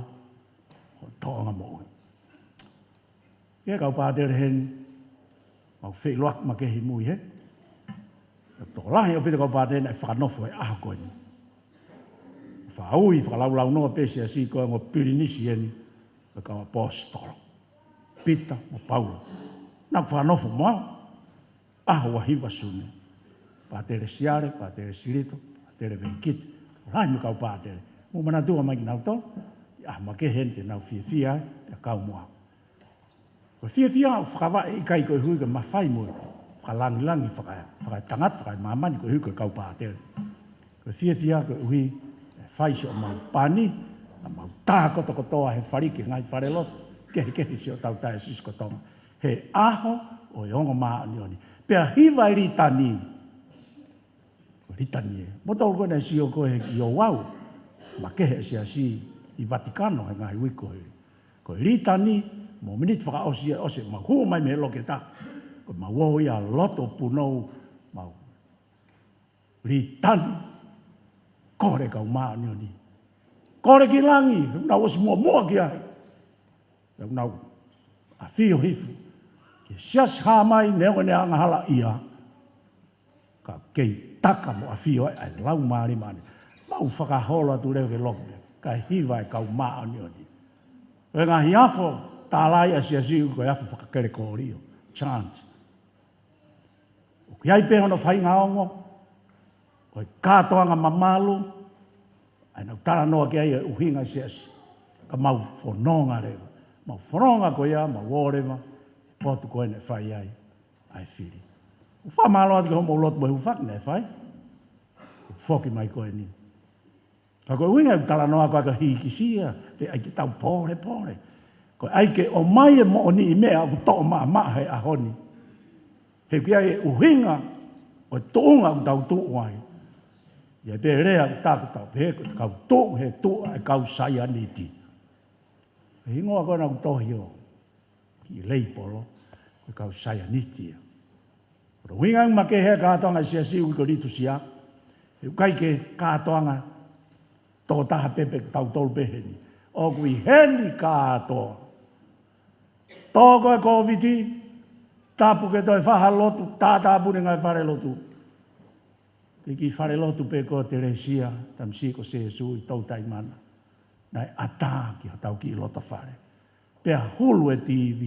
hoʻo tōʻonga moʻui. Ki he kau pātele heni, mau feʻiloaki makehe ʻi mui he. Tokolahi ʻaupito kau pātele naʻe fakanofo he ʻaho ko eni. Faʻa ui fakalaulaunoa pē siasi ko e ongo pilinisi eni, ko e kau ʻaposetolo Pita mo Paula. Naʻa ku fakanofo mo au. ʻAho ua hiva Sune. Pātele Siale, Pātele Silito, Pātele Veikite, lahi mo e kau pātele. Mou manatua mai kinautolu, ʻi he ʻaho makehe eni te nau fiefia ai, pea kau mo au. Ko e fiefia ʻoku fakavaʻe ʻikai koeʻuhi ko e mafai mo e fakalangilangi, faka-, fakaetangata, fakaemāmani koeʻuhi ko e kau pātele. Ko e fiefia koeʻuhi ʻe fai siʻomau pani, ʻa mau tā kotokotoa he fale ki he ngaahi falelotu kehekehe siʻotau taeaosisi ko Tonga. He ʻaho ʻo e ongo māʻoniʻoni. Pea hiva e litani. Ko e litani ē. Mou tau ko ē naʻe sio ko ē he kiʻi ouau makehe ʻa e siasi ʻi Vatikano he ngaahi uike ko ē. Ko e litani, mo e miniti fakaʻosi ia ʻosi ʻemau hū mai mei he loketa. Ko ʻemau ō ia loto punou, mau litani, kole kau māʻoniʻoni. Kole ki langi, ʻoku nau ʻosi muʻomuʻa ki ai. ʻOku nau ʻafio hifo ki he siasi hā mai neongo ʻene angahala ia. Ka kei taka mo ʻafio ai ʻa e Laumālie Māʻoniʻoni. Mau fakaholo atu leva ke loki, kae hiva e kau māʻoniʻoni. Ko e ngaahi afo, tālai ʻa e siasi ko e afo faka-Kelekōlio, chant. ʻOku ʻi ai pē hono faʻahinga ongo, ko e kātoanga mamalu, ʻa ia naʻa ku talanoa ki ai ʻa e ʻuhinga siasi. Ka mau fononga leva. Mau fononga ko ia, mau ō leva, potu ko ē naʻe fai ai ʻa e fili. ʻOku fakamālō atu ki hoʻomou lotu mo e hūfaki naʻe fai. Foki mai ko eni. Ka ko e ʻuhinga ʻeku talanoa ko ē ka hikisia, pe ʻai ke tau polepole. Ko e ʻai ke ʻomai e moʻoniʻi meʻa ʻoku toʻo maʻamaʻa he ʻaho ni. He ʻoku ʻi ai e ʻuhinga ʻo e tuʻunga ʻoku tau tuʻu ai. ʻI ai pē lea ʻoku taku tau pehē ko e kau tuʻu he tuʻa e kau saianiti. Ko e hingoa ko ē naʻa ku tohi ʻo ki leipolo, ko e kau saianiti ia. Ko hono ʻuhinga ʻoku makehe e kātoanga ʻa e siasi ʻoku ʻikai ko e litusia, he ʻoku ʻikai ke kātoanga tokotaha pē pe tautolu pē heni. ʻOku ʻi heni kātoa. Tō ko ē Kōviti, tapu ke toe fai ha lotu, tātāpuni e ngaahi falelotu. Ko e kiʻi falelotu pē ko Telesia, tamasiʻi ko Sēsū ʻi Toutaimana. Naʻe ʻatā ki hotau kiʻi loto fale. Pea hulu e TV,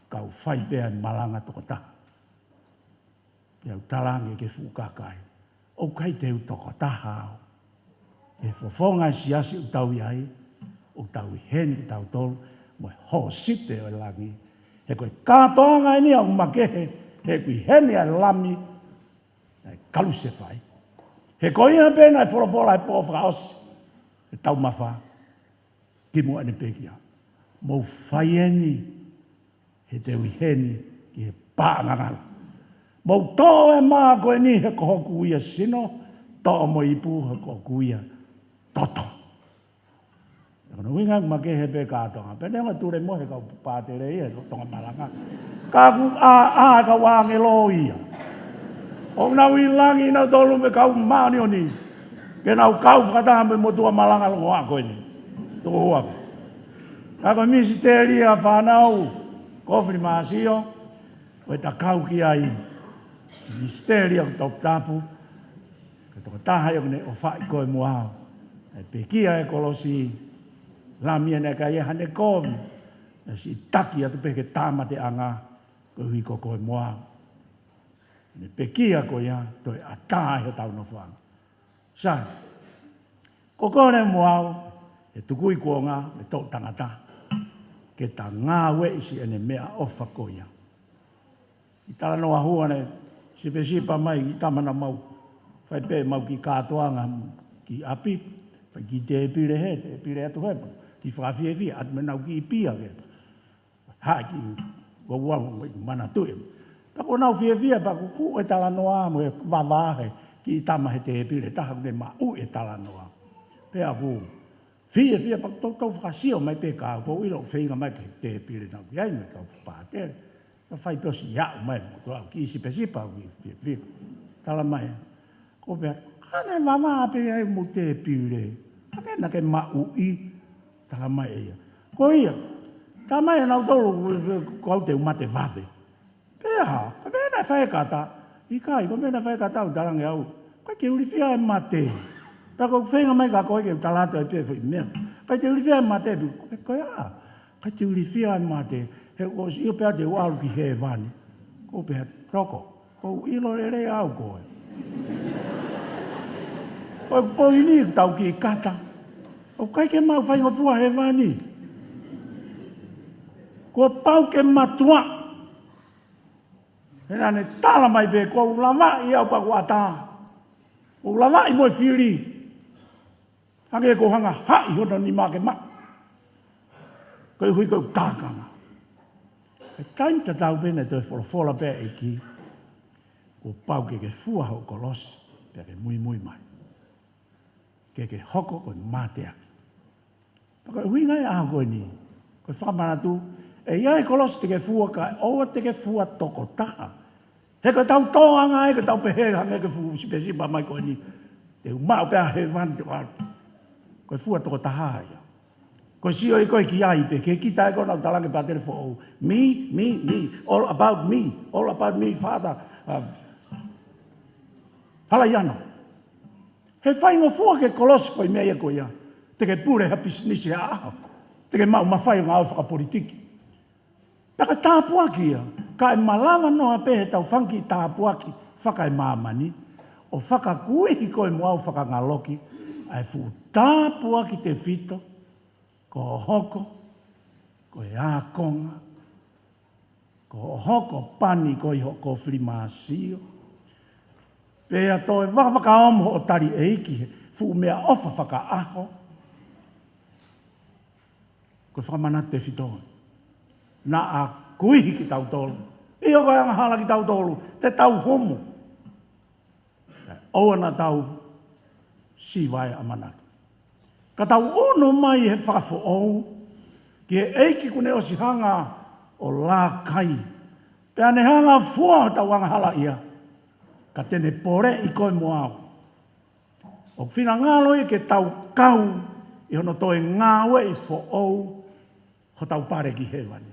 kau fai pē ʻa e malanga tokotaha. Pea u talaange ki he fuʻu kakai, ʻoku ʻikai te u tokotaha au. He fofonga e siasi ʻoku tau ʻi ai, ʻoku tau ʻi heni kitautolu mo e hōsipe ʻo e langi. He ko e kātoanga eni ʻoku makehe, he ʻoku ʻi heni ʻa e Lami naʻe kalusefai. He ko ia pē naʻe folofola he pō fakaʻosi ʻe he taumafa, kimuʻa ʻene pekia. Mou fai eni, he te u ʻi heni ki he paʻanga ngalo. Mou toʻo e mā ko eni he ko hoku ia sino, toʻo mo e ipu he ko hoku ia toto. Ko hono ʻuhinga ʻoku makehe pē kātoanga. Pea neongo e tulemohe kau pātele ia, ko Tonga malanga. Ka ʻoku ʻā, ʻā e kau ʻāngelo ia. ʻOku nau ʻi langi nautolu mo e kau māʻoniʻoni. Ke nau kau fakataha mo e motuʻa malanga longoaʻa ko eni. Tuku hua pē. Ka ko e misiteli ʻa e fānau, kofilimasio, ko e ta kau ki ai. Misiteli ʻoku toputapu. Ko e tokotaha ia ʻoku ne ʻofaʻi koe mo au. Naʻe pekia he kolosi, Lami ia naʻe ʻikai haʻane kovi. Naʻe siʻi taki atu pē ki he tāmateʻanga, koeʻuhi ko koe mo au. Ne pekia ko ia, toe ʻatā ʻi hotau nofoʻanga. Sai, ko koe mo au, he tukui kuonga, mo e toʻu tangata, ke ta ngāueʻi siʻene meʻaʻofa ko ia. ʻI he talanoa hua naʻe Sipesipa mai ki tama naʻa mau fai pē mau kiʻi kātoanga ki ʻapi, fai kiʻi tēpile hē, tēpile atu hē, kiʻi fakafiefia, ʻatu mo ʻenau kiʻi pia ke haʻaki ua ua mo i manatuʻi. Pea ko ʻenau fiefia pea kuo kuʻu e talanoa mo e vavā he kiʻi tama he tēpile, taha kuo ne maʻu e talanoa. Pea kuo fiefia pea toutou fakasio mai pē ka ko u ʻilo ʻoku feinga mai ke tēpile naʻa ku ʻi ai mo e kau pātele. Ka fai pē ʻo siʻi aʻu mai mo ʻeku kiʻi sipesipa ʻoku fiefia. Tala mai, ko u pehē, ka ne vavā pē ai mo tēpile. Ka ke naʻa ke maʻu ʻi, tala mai ʻe ia. Ko ia, tala mai ʻe nautolu, ko au te u mate vave. Pea, ka meʻa naʻe fai e kata, ʻikai, ko e meʻa naʻe fai e kata ʻoku talange au. ʻIkai ke ilifia e mate. Pea ko e feinga mai ka ko e ke u tala atu ai pē foʻi meʻa. ʻIkai te ilifia e mate, pe ko e ʻikai te ilifia e mate. He ʻosi ʻilo pē au te u ʻalu ki hēvani. Ko u pehē, toko, ko u ʻilo lelei au koe. Ko e poini tau kiʻi kata. ʻOku ʻikai ke maʻu faingofua hēvani. Kuo pau ke matuʻa. He naʻa ne tala mai pē, ko u lavaʻi au pea kuo ʻatā. Ko u lavaʻi mo e fili. Hangē ko e hanga haʻi hono nima ke maʻu. Koeʻuhi ko e tākanga. He taimi tatau pē naʻe toe folofola pē ʻEiki. Kuo pau ke ke fua hoʻo kolosi, pea ke muimui mai. Ke ke hoko ko e mateaki. Pea ko e ʻuhinga ia ʻaho ko eni, ko e fakamanatu, ʻe ʻi ai e kolosi te ke fua ka ʻoua te ke fua tokotaha. He ko e tau tōʻanga ai, ko e tau pehē hangē ko e fuʻu sipesipa mai ko eni. Te u maʻu pē ʻa hēvani te u ʻalu. Ko e fua tokotaha ia. Ko e sio ʻi ko e ki ai pē, ke kita ʻe ko ʻenau talange pātele foʻou. Me, me, me, all about me, all about me, Father. Um, Halaiano. He faingofua ke kolosi ko e meʻa ia ko ia. Te ke pule ha pisinisi ha ʻaho. Te ke maʻu mafai ʻo ngāue fakapolitiki. Pea ka tāpuaki ia, ka ʻe malava noa pē he tau fanga kiʻi tāpuaki fakaemāmani, ʻo fakakuihi koe mo au fakangaloki, ʻa e fuʻu tāpuaki tefito, ko hoʻo hoko ko e ākonga, ko hoʻo hoko pani ko ē ʻi hoʻo kofilimasio. Pea toe vakavakaomi hoʻo tali ʻEiki he fuʻu meʻaʻofa fakaʻaho. Ko e fakamanatu tefito. Naʻa kuihi kitautolu. ʻIo ko e angahala kitautolu. Te tau homo. ʻOua naʻa tau siva e ʻamanaki. Ka tau ʻunu mai he fakafoʻou, ki he ʻEiki kuo ne ʻosi hanga ʻo lākai. Pea ne hanga fua hotau angahala ia. Ka te ne poleʻi koe mo au. ʻOku finangalo ia ke tau kau ʻi hono toe ngāueʻi foʻou hotau pale ki hēvani.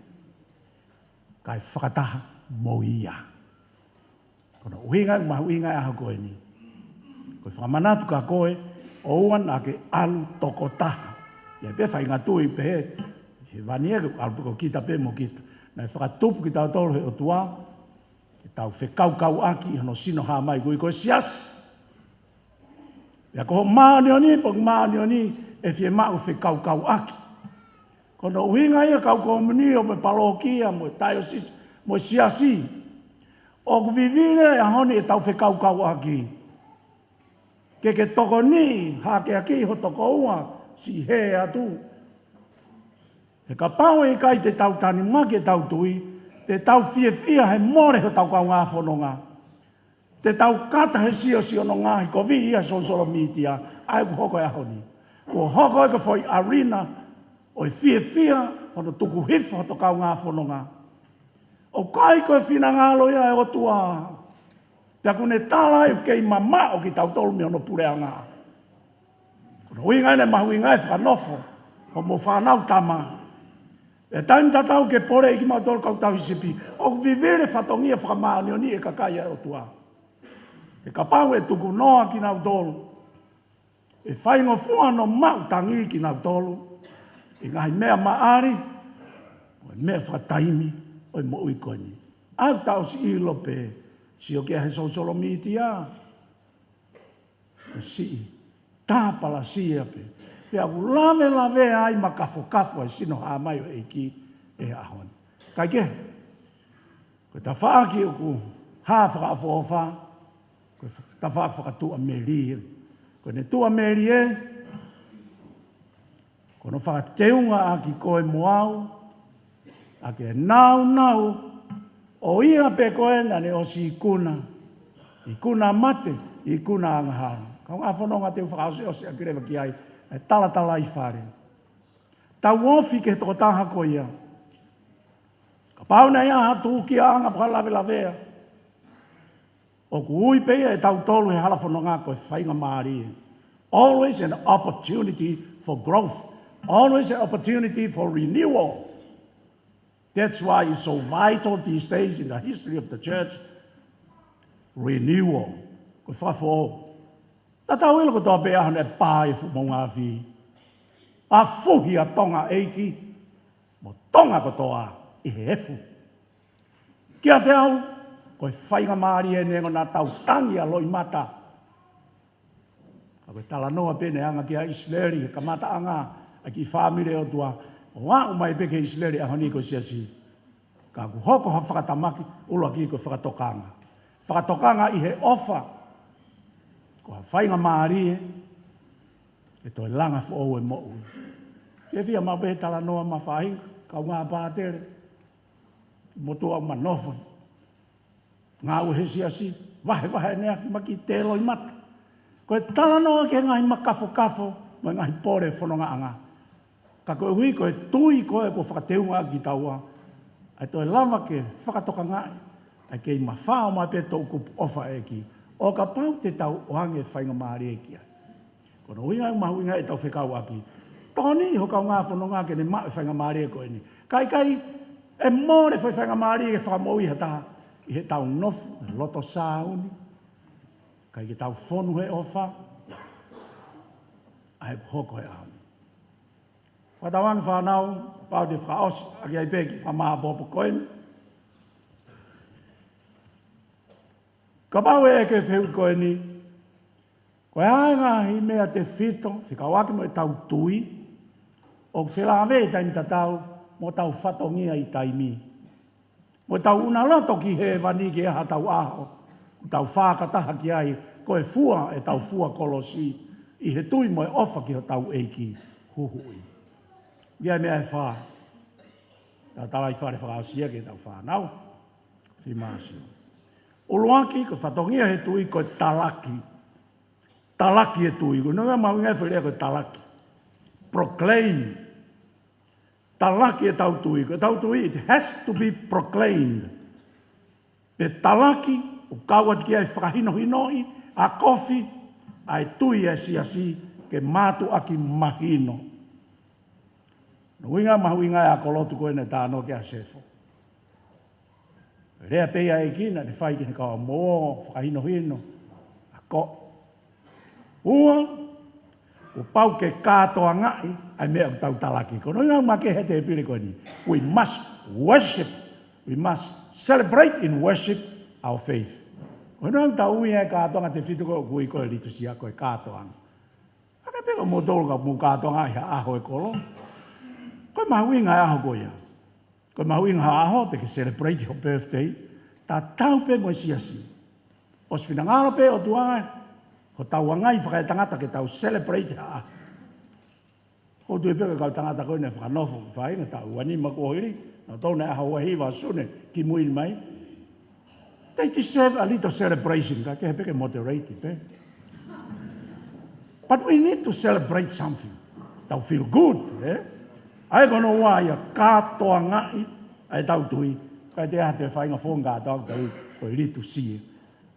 Kae fakataha mo ia. Ko hono ʻuhinga, mahuʻinga e ʻaho ko eni. Ko e fakamanatu kia koe, ʻoua naʻa ke ʻalu tokotaha. ʻI ai pē faʻahinga tui pehē, hēvani ē, ke ʻalu pē ko kita pē mo kita. Naʻe fakatupu kitautolu he ʻOtua, ke tau fekaukauʻaki ʻi hono sino hā mai, ko e siasi. Pea ko hoʻo māʻoniʻoni, pe ko e māʻoniʻoni ʻe fiemaʻu fekaukauʻaki. Ko hono ʻuhinga ia kau komiunio mo e palōkia, mo e taiosisi, mo e siasi. ʻOku vivili e ʻaho ni ʻetau fekaukauʻaki. Ke ke tokoni, hakeakiʻi ho tokoua, siʻi hē atu. He kapau ʻe ʻikai te tau tanumaki ʻetau tui, te tau fiefia he mole hotau kaungā fononga. Te tau kata he siosio ʻo e ngaahi kovi ia ʻa e sōsiolo mītia, ʻa ia kuo hoko he ʻaho ni. Kuo hoko ia ko e foʻi ʻālina ʻo e fiefia, hono tuku hifo hotau kaungā fononga. ʻOku ʻikai ko e finangalo ia ʻo e ʻOtua. Pea kuo ne tala ai ʻoku kei mamaʻo kitautolu mei hono puleʻanga. Ko hono ʻuhinga eni mahuʻinga e fakanofo, ko hoʻomou fānau tama. ʻI he taimi tatau ke poleʻi kimautolu kau tauhi sipi. ʻOku vivili e fatongia fakamāʻoniʻoni e kakai ʻa e ʻOtua. He kapau ʻe tukunoa kinautolu, ʻe faingofua hono maʻu tangi kinautolu ʻi he ngaahi meʻa maʻali, ʻo e meʻa fakataimi ʻo e moʻui ko eni. ʻOku tau ʻosi ʻilo pē, sio ki ai he sōsiolo mītia. Ko e siʻi tāpalasia pē. Pea ʻoku lavelavea ai makafokafo e sino hā mai ʻo e ʻEiki he ʻaho ni. Kae kehe, ko e tafaʻaki ʻoku hā fakaʻofoʻofa, ko e tafaʻaki fakatuʻamelie. Ko ʻene tuʻamelie, ko hono fakateunga ʻaki koe mo au, ʻa e nāunau ʻo ia pē ko ē naʻa ne ʻosi ikuna, ikuna mate, ikuna angahala. Kaungā fononga, te u fakaʻosiʻosi ʻaki leva ki ai e talatalaifale. Tau ofi ki he tokotaha ko ia. Kapau naʻe ʻi ai ha tūkiaʻanga fakalavelavea, ʻoku ui pē ia ʻe tautolu he hala fononga ko e faingamālie. Always an opportunity for growth. Always an opportunity for renewal. That's why it's so vital these days in the history of the church. Renewal. Ko e fakafoʻou. Tatau ʻilo kotoa pē ʻaho naʻe pā ai e fuʻu moʻunga afi. ʻA fuhi ʻa Tonga ʻeiki mo Tonga kotoa ʻi he efu. Kiate au, ko e faingamālie ʻeni ʻoku na tautangi ʻa loʻimata. Ka ko e talanoa pē naʻe anga ki ai ʻa ʻIsileli he kamataʻanga ʻa e kiʻi fāmili ʻo e ʻOtua, ʻo aʻu mai pē ki he ʻIsileli ʻaho ni ko e siasi. Ka kuo hoko ha fakatamaki, ʻuluaki ko e fakatokanga. Fakatokanga ʻi he ʻofa. Ko ha faingamālie ke toe langa foʻou e moʻui. Ke fia maʻu pē talanoa mafahi, kaungā pātele, motuʻa ʻoku ma nofo, ngāue he siasi, vahevahe ʻene afi, ma kiʻi tē loʻimata. Ko e talanoa ki he ngaahi makafokafo mo e ngaahi pole fonongaʻanga. Ka koeʻuhi ko e tui ko ē kuo fakateunga ʻaki kitaua, ʻa e toe lava ke fakatokangaʻi ʻa e kei mafao mai pē toʻukupu ʻofa ʻa e ʻEiki, ʻo kapau te tau ʻoange faingamālie ki ai. Ko hono ʻuhinga ʻoku mahuʻinga ʻetau fekauʻaki. Tokoni ho kaungā fononga ke ne maʻu e faingamālie ko eni. Kae ʻikai ʻe mole foʻi faingamālie ke fakamoʻui ha taha ʻi heʻetau nofo loto sāuni. ʻIkai ke tau fonu he ʻofa, ʻa e hoko he ʻaho ni. Fakatauange fānau, pau te fakaʻosi ʻaki ai pē ki he fakamāʻopoʻopo ko eni. Kapau ʻe ʻeke e fehuʻi ko eni, ko e hā e ngaahi meʻa tefito fekauʻaki mo ʻetau tui, ʻoku felāveʻi taimi tatau mo ʻetau fatongia ʻi taimi, mo ʻetau ʻunaloto ki hēvani ki ha tau ʻaho, ʻoku tau fakataha ki ai, ko e fua ʻetau fua kolosi ʻi he tui mo e ʻofa ki hotau ʻEiki Huhuʻi. ʻA ia meʻa ʻe fā, talatalaifale fakaʻosi ia ki heʻetau fānau, fimāsi. ʻUluaki, ko e fatongia he tui ko e talaki. Talaki e tui. Ko e ʻuhinga mahuʻinga e foʻi lea ko e talaki. Proclaim. Talaki ʻetau tui. Ko ʻetau tui, it has to be proclaimed. Pe talaki, ʻo kau atu ki ai e fakahinohinoʻi, ʻa e kofi, ʻa e tui ʻa e siasi ke mātuʻaki mahino. Ko hono ʻuhinga mahuʻinga e ako lotu ko ē naʻe talanoa ki ai ʻa Sefo. Lea pē ia ʻa e ʻEiki naʻa ne fai ki he kau ʻa Moa, fakahinohino, ako. Ua, kuo pau ke kātoangaʻi ʻa e meʻa ʻoku tau talaki. Ko hono ʻuhinga ʻoku makehe he tēpile ko eni. We must worship. We must celebrate in worship our faith. Ko hono ʻuhinga ʻoku tau ui ʻa e kātoanga tefito ko ē ʻoku ui ko e litusia ko e kātoanga. ʻA ia pē ko moutolu ka mou kātoanga ʻi ha ʻaho ʻo e kolo. Ko e mahuʻinga e ʻaho ko ia. Ko e mahuʻinga ha ʻaho te ke celebrate ho birthday, tatau pē mo e siasi. ʻOsi finangalo pē ʻOtua hotau ngaahi fakaetangata ke tau celebrate ha ʻaho. ʻOku ou tui pē ko e kau tangata ko ē naʻe fakanofo, faʻahinga taʻu ua nima kuo hili, naʻa tau ne ʻaho ua hiva Sune kimui mai. They deserve a little celebration, ka ke he pē ke moderate pē. But we need to celebrate something. Tau feel good, eh? ʻA ia ko hono ua ia kātoangaʻi ʻa ʻetau tui. Kae ʻikai te ha toe faʻahinga foʻi kātoanga ʻoku tau ui ko e litusia.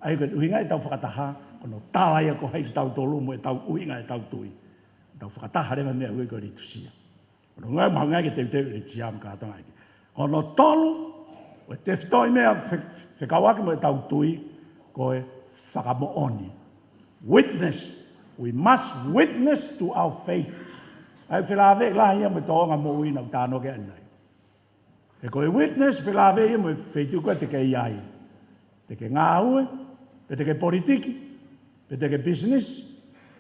ʻA ia ko e ʻuhinga ʻetau fakataha, ko hono tala ia ko hai kitautolu mo ʻetau ʻuhinga ʻetau tui. Tau fakataha leva meʻa ʻoku ui ko e litusia. Ko hono ʻuhinga mahuʻinga ke teuteu e litusia mo e kātoanga ʻEiki. Ko hono tolu, ko e tefitoʻi meʻa fe-, fekauʻaki mo ʻetau tui, ko e fakamoʻoni. Witness. We must witness to our faith. ʻA ia felāveʻi lahi ia mo e tōʻonga moʻui naʻa tau talanoa ki ai ʻanenai. He ko e witness felāveʻi ia mo e feituʻu ko ē te ke ʻi ai. Te ke ngāue, pe te ke politiki, pe te ke business,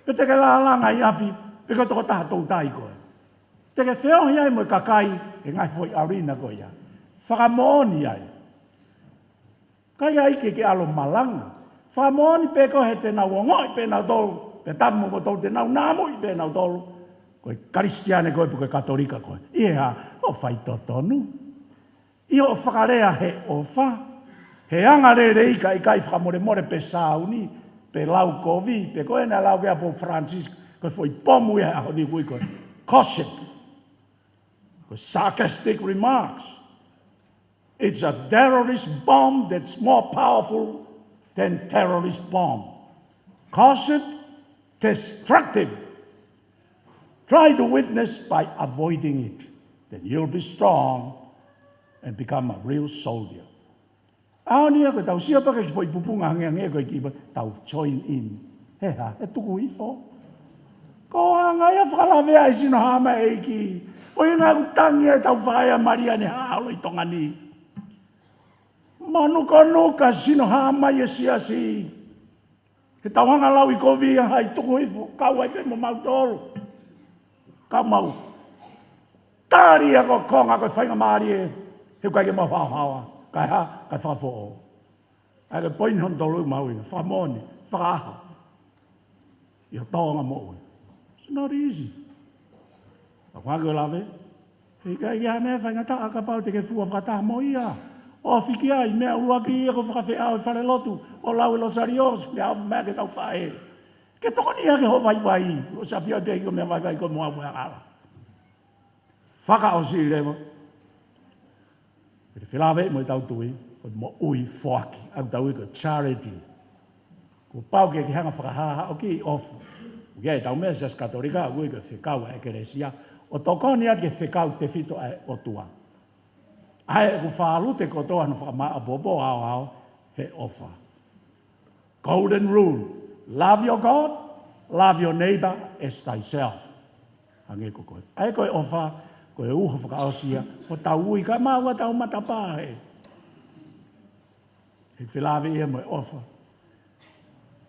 pe te ke lālanga ʻi ʻapi, pe ko e tokotaha toutai koe. Te ke feohi ai mo e kakai he ngaahi foʻi ʻalu ʻi he ko ia. Fakamoʻoni ai. Ka ʻikai ke ke ʻalu ʻo malanga. Fakamoʻoni pē ko ē he te nau ongoʻi pē nautolu, pea tapu mo kimoutolu, te nau namuʻi pē nautolu ko e Kalisitiane koe pe ko e Katolika koe. ʻI he hā? Hoʻo faitotonu. ʻI hoʻo fakalea he ʻofa. He anga lelei, kae ʻikai fakamolemole pe sāuni, pe lau kovi, pe ko ena lau ke a Pope Francis, ko e foʻi pomu ia he ʻaho ni ʻoku ui ko e gossip. Ko e sarcastic remarks. It's a terrorist bomb that's more powerful than terrorist bomb. Gossip, destructive. Try to witness by avoiding it. Then you'll be strong and become a real soldier. ʻAho ni ia ko ʻetau sio pē ki he foʻi pupunga angeange ko ē ki ʻi, tau join in. He hā? He tuku hifo. Ko e anga ia fakalaveaʻi sino hā mai ʻEiki. ʻUhinga ʻoku tangi ai ʻetau faʻē ʻa Malia ne hā holo ʻi Tonga ni. Manukanuka sino hā mai e siasi. He tau hanga lau ʻi kovi ia hai tuku hifo, kau ai pē mo mautolu. Kau mau. Tali ia ko e konga ko e faingamālie, he ʻoku ʻikai ke mau haohaoa. Kae hā? Kae fakafoʻou. ʻA ia ko e poini hono tolu ʻoku mahuʻinga, fakamoʻoni, fakaʻaho. ʻI hoʻo tōʻonga moʻui. It's not easy. ʻOku hangē ko e lave, he ʻikai ke ʻi ai ha meʻa faingataʻa kapau te ke fua fakataha mo ia. ʻOfi ki ai, meʻa ʻuluaki ia ko e fakafeʻao ʻi falelotu, ʻo lau e Losaliō, meʻaʻofa mai ki heʻetau faʻē. Ke tokoni ia ki hoʻo vaivai, ʻosi ʻafioʻi pē ko e meʻa vaivai ko e mo au mo e angahala. Fakaʻosi leva. Pea te felāveʻi mo ʻetau tui, ko e moʻui foaki, ʻoku tau ui ko e charity. Kuo pau ke ke hanga ʻo fakahāhā ʻo kiʻi ʻofa. ʻOku ʻi ai ʻetau meʻa Siasi Katolika, ʻoku ui ko e fekau ʻa e ʻEkelesia. ʻO tokoni atu ki he fekau tefito ʻa e ʻOtua. ʻA ē ʻoku fālute kotoa hono fakamāʻopoʻopo aoao he ʻofa. Golden rule. Love your God, love your neighbor as thyself. Hangē ko koe. ʻA ē ko e ʻofa, ko e uho fakaʻosi ia, ko ʻetau ui ka mau ʻa ʻetau matapā he. He felāveʻi ia mo e ʻofa.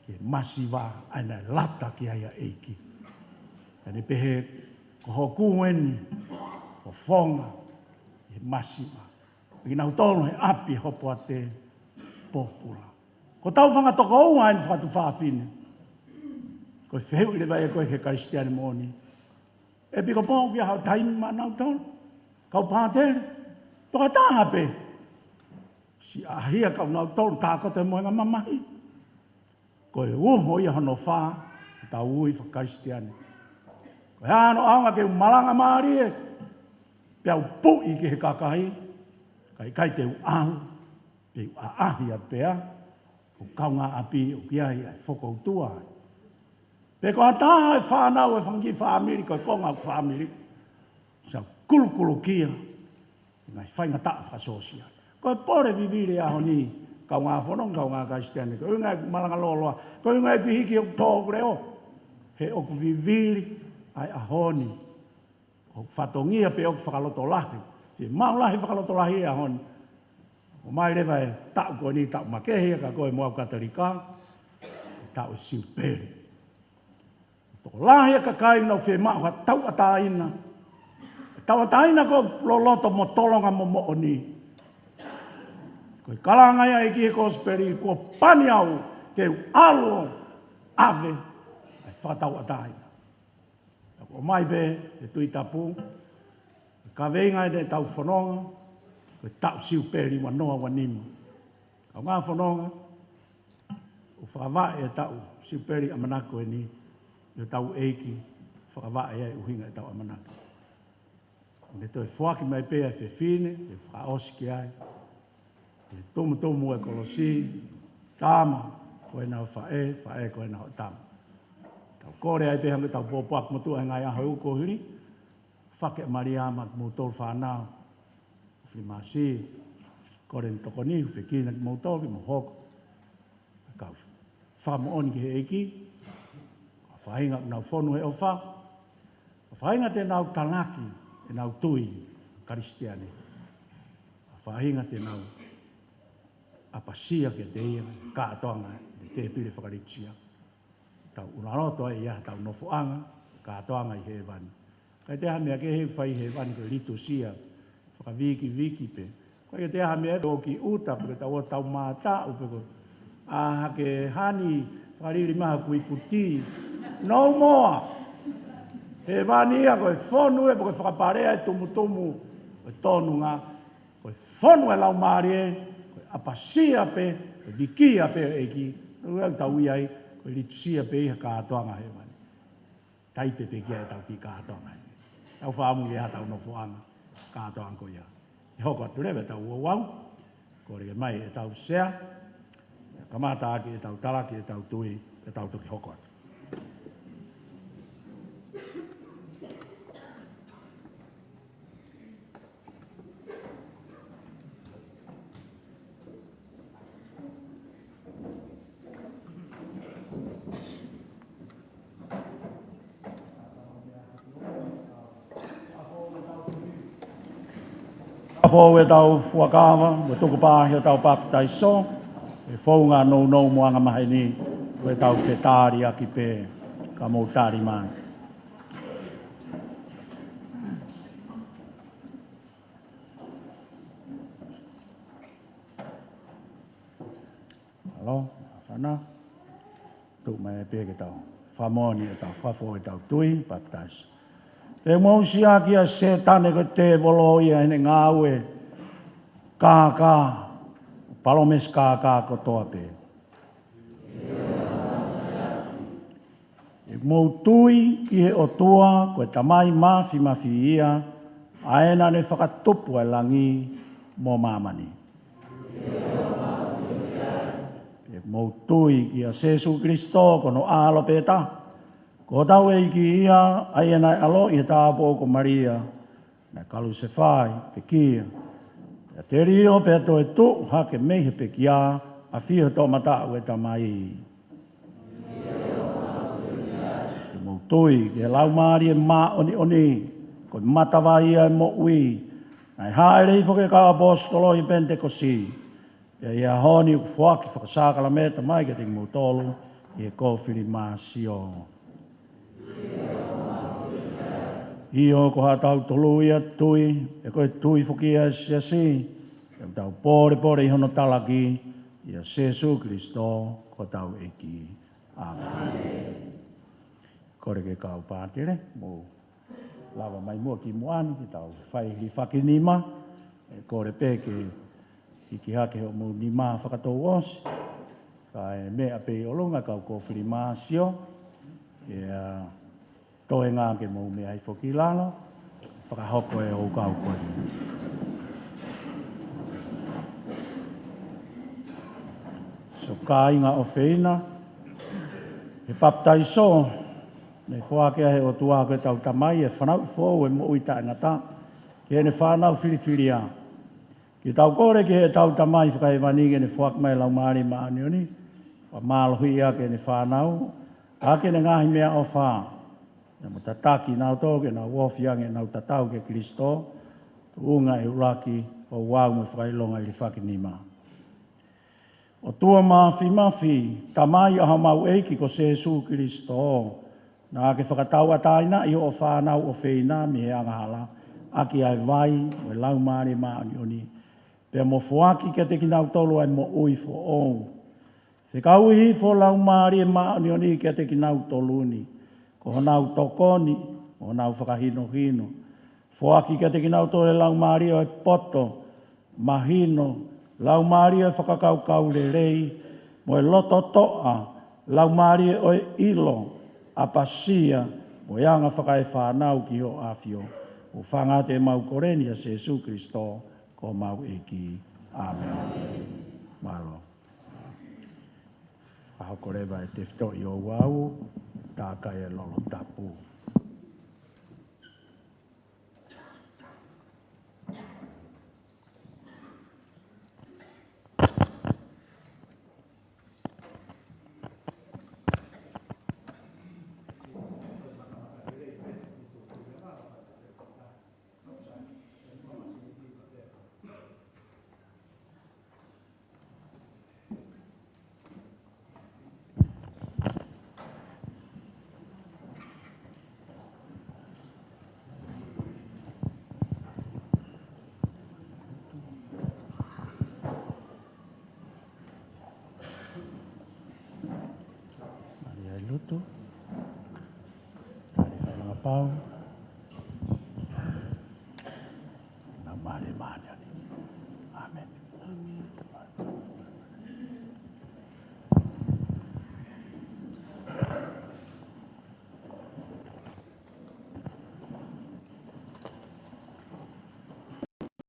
Ki he masiva ʻa ia naʻe lata ki ai ʻa e ʻEiki. Ka ne pehē, ko hoku eni, fofonga, ki he masiva. Kinautolu he ʻapi hopoate pōpula. Ko ʻetau fanga tokoua eni fakatuofāfine. Ko e fehuʻi leva ia ko ē ki he Kalisitiane moʻoni. ʻEpikopō, ʻoku ʻi ai haʻo taimi maʻa nautolu? Kau pātele. Tokotaha pē. Siʻi ʻaʻahi ʻa kinautolu, tākoto e mohenga mamahi. Ko e uho ia hono fā, ʻetau ui faka-Kalisitiane. Ko e hā hono ʻaonga ke u malanga mālie, pea u puʻi ki he kakai, kae ʻikai te u ʻalu, pea u ʻaʻahi atu pē, ko e kaungāʻapi ʻoku ʻi ai ʻa e fokoutua. Pe ko ha taha e fānau e fanga kiʻi fāmili, ko e konga ʻo e fāmili, sa kulukulukia, ngaahi faingataʻa fakasōsiale. Ko e pole vivili ʻaho ni, kaungā fononga, kaungā Kalisitiane, ko e ʻuhinga ʻeku malanga lōloa, ko e ʻuhinga ʻeku hiki hoku tō ʻeku leʻo, he ʻoku vivili ʻa e ʻaho ni. ʻOku fatongia pē ʻoku fakalotolahi, fiemaʻu lahi fakalotolahi e ʻaho ni. ʻOmai leva e taʻu ko eni, taʻu makehe ia kia koe mo au Katolika, taʻu e Siupeli. Tokolahi e kakai ʻoku nau fiemaʻu ha tauʻatāina. Tauʻatāina ko e loloto mo tolonga mo moʻoni. Ko e kalanga ia ʻa e ʻEiki he Kosipeli, kuo pani au ke u ʻalu ʻo ʻave ʻa e fakatauʻatāina. Ka ʻoku ʻomai pē he Tuʻi Tapu, kaveinga ʻetau fononga, ko e taʻu Siupeli ua noa ua nima. Kaungā fononga, ʻoku fakavaʻe e taʻu Siupeli ʻamanaki ko eni, ʻi hotau ʻEiki, fakavaʻe ai ʻuhinga ʻetau ʻamanaki. ʻOku ne toe foaki mai pē ʻa e fefine, ʻe fakaʻosi ki ai. ʻE tumutumu e kolosi, tama, ko ena hoʻo faʻē, faʻē ko ena hoʻo tama. Tau kole ai pē hangē ko ʻetau pōpoaki motuʻa he ngaahi ʻaho ʻe ua kuo hili, fake Malia maʻa kimoutolu fānau, filimāsi, kole ne tokoni, hūfekina kimoutolu, ke mou hoko. Kau fakamoʻoni ki he ʻEiki, ko e faʻahinga ʻoku nau fonu he ʻofa, ko e faʻahinga te nau talaki ʻenau tui Kalisitiane, ko e faʻahinga te nau ʻapasia kiate ia, kātoanga ʻi he tēpile fakalitusia. Tau ʻuluaki ʻi ai ʻetau nofoʻanga, kātoanga ʻi hēvani. Kae ʻikai ha meʻa kehe ʻe fai ʻi hēvani ko e litusia, fakavikiviki pē. Ko ia te aha mea ʻoku ʻuta pe ko e tau ʻo tau mātaʻu pe ko ʻa hake hani fakalili maha kuikuti. No more. Hēvani ia ko e fonu ē pe ko e fakapalea e tumutumu, ko e tonunga, ko e fonu e laumālie, ko e ʻapasia pē, ko e vikia pē ʻo e ʻEiki. No ʻoku tau ʻi ai, ko e litusia pē ʻi he kātoanga hēvani. Taipe pē ki ai ʻetau kiʻi kātoanga. Tau fakaʻamu ki he ʻetau nofoʻanga, kātoanga ko ia. ʻE hoko atu leva ʻetau ouau, kole mai ʻetau sea, kamata ʻaki ʻetau talaki ʻetau tui, ʻetau toki hoko atu. Fakafoʻou ʻetau fuakava, mo tukupā ʻi hotau papitaiso, ʻi he founga nounou mo angamaheni, ko ʻetau fetaliʻaki pē, ka mou tali mai. Mālō, ʻAfana. Tuʻu mai pē ke tau fakamoʻoni ʻetau fakafoʻou ʻetau tui, papitaiso. Te mou siʻaki ʻa Sētane ko e tēvolo ia ʻi heʻene ngāue kākā, palōmesi kākā kotoa pē. ʻE mou tui ki he ʻOtua, ko e Tamai Māfimafi ia, ʻa ē naʻa ne fakatupu ʻa e langi mo māmani. ʻE mou tui kia Sēsū Kilisitō, ko hono ʻAlo pē taha, ko hotau ʻEiki ia, ʻa ia naʻe ʻaloʻi ʻi he tāupoʻou ko Malia, naʻe kalusefai, pekia, pea telio pea toe tuʻu hake mei he pekia, ʻafio he toʻomataʻu ʻo e Tamai. ʻE mou tui ki he Laumālie Māʻoniʻoni, ko e matavai ia ʻo e moʻui, naʻe hāʻele hifo ki he kau ʻaposetolo ʻi he Penitekosi, pea ʻi he ʻaho ni ʻoku foaki fakasākalameta mai kiate kimoutolu ʻi he kofilimasio. ʻIo, ko haʻatau tolu ia tui, ʻe ko e tui foki ia ʻa e siasi, ʻe tau pōlepole ʻi hono talaki, ʻia Sēsū Kilisitō ko hotau ʻEiki. ʻĀmeni. Kole ke kau pātele, mou lava mai muʻa ki muʻa ni, ke tau fai hilifakinima, ʻe kole pē ke hiki hake hoʻomou nima fakatouʻosi, kae meʻa pē ʻi ʻolunga kau kofilimasio, ʻe, ʻa, toenga ke mou meʻa hifo ki lalo, fakahoko e ouau ko eni. Siʻoku kāinga ʻofeina, he papitaiso, naʻe foaki ʻe he ʻOtua ko ʻetau Tamai, ʻa e fanauʻi foʻou ʻo e moʻui taʻengata, ki heʻene fānau filifilia. Ke tau kole ki heʻetau Tamai fakahēvani ke ne foaki mai Laumālie Māʻoniʻoni, fakamālohiʻi ʻaki ʻene fānau, ʻaki ʻene ngaahi meʻaʻofa, pea mo tataki kinautolu ke nau ofi ange ʻenau tatau kia Kilisitō, tuʻunga ʻi he ʻuluaki ouau mo e fakaʻilonga hilifakinima. ʻOtua Māfimafi, Tamai ʻa homau ʻEiki ko Sēsū Kilisitō, naʻa ke fakatauʻatāinaʻi hoʻo fānau ʻofeina mei he angahala, ʻaki ʻa e vai mo e Laumālie Māʻoniʻoni, pea mo foaki kiate kinautolu ʻa e moʻui foʻou. Fekauʻi hifo Laumālie Māʻoniʻoni kiate kinautolu ni, ko honau tokoni, mo honau fakahinohino. Foaki kiate kinautolu e laumālie ʻo e poto, mahino, laumālie ʻo e fakakaukau lelei, mo e loto toʻa, laumālie ʻo e ʻilo, ʻapasia, mo e anga fakaefānau ki hoʻo ʻAfio. ʻOku fakaʻatā ʻemau kole ni ʻia Sēsū Kilisitō, ko homau ʻEiki. ʻĀmeni. Mālō. Pea hoko leva e tefitoʻi ouau, tākai e lolo tapu. Pau.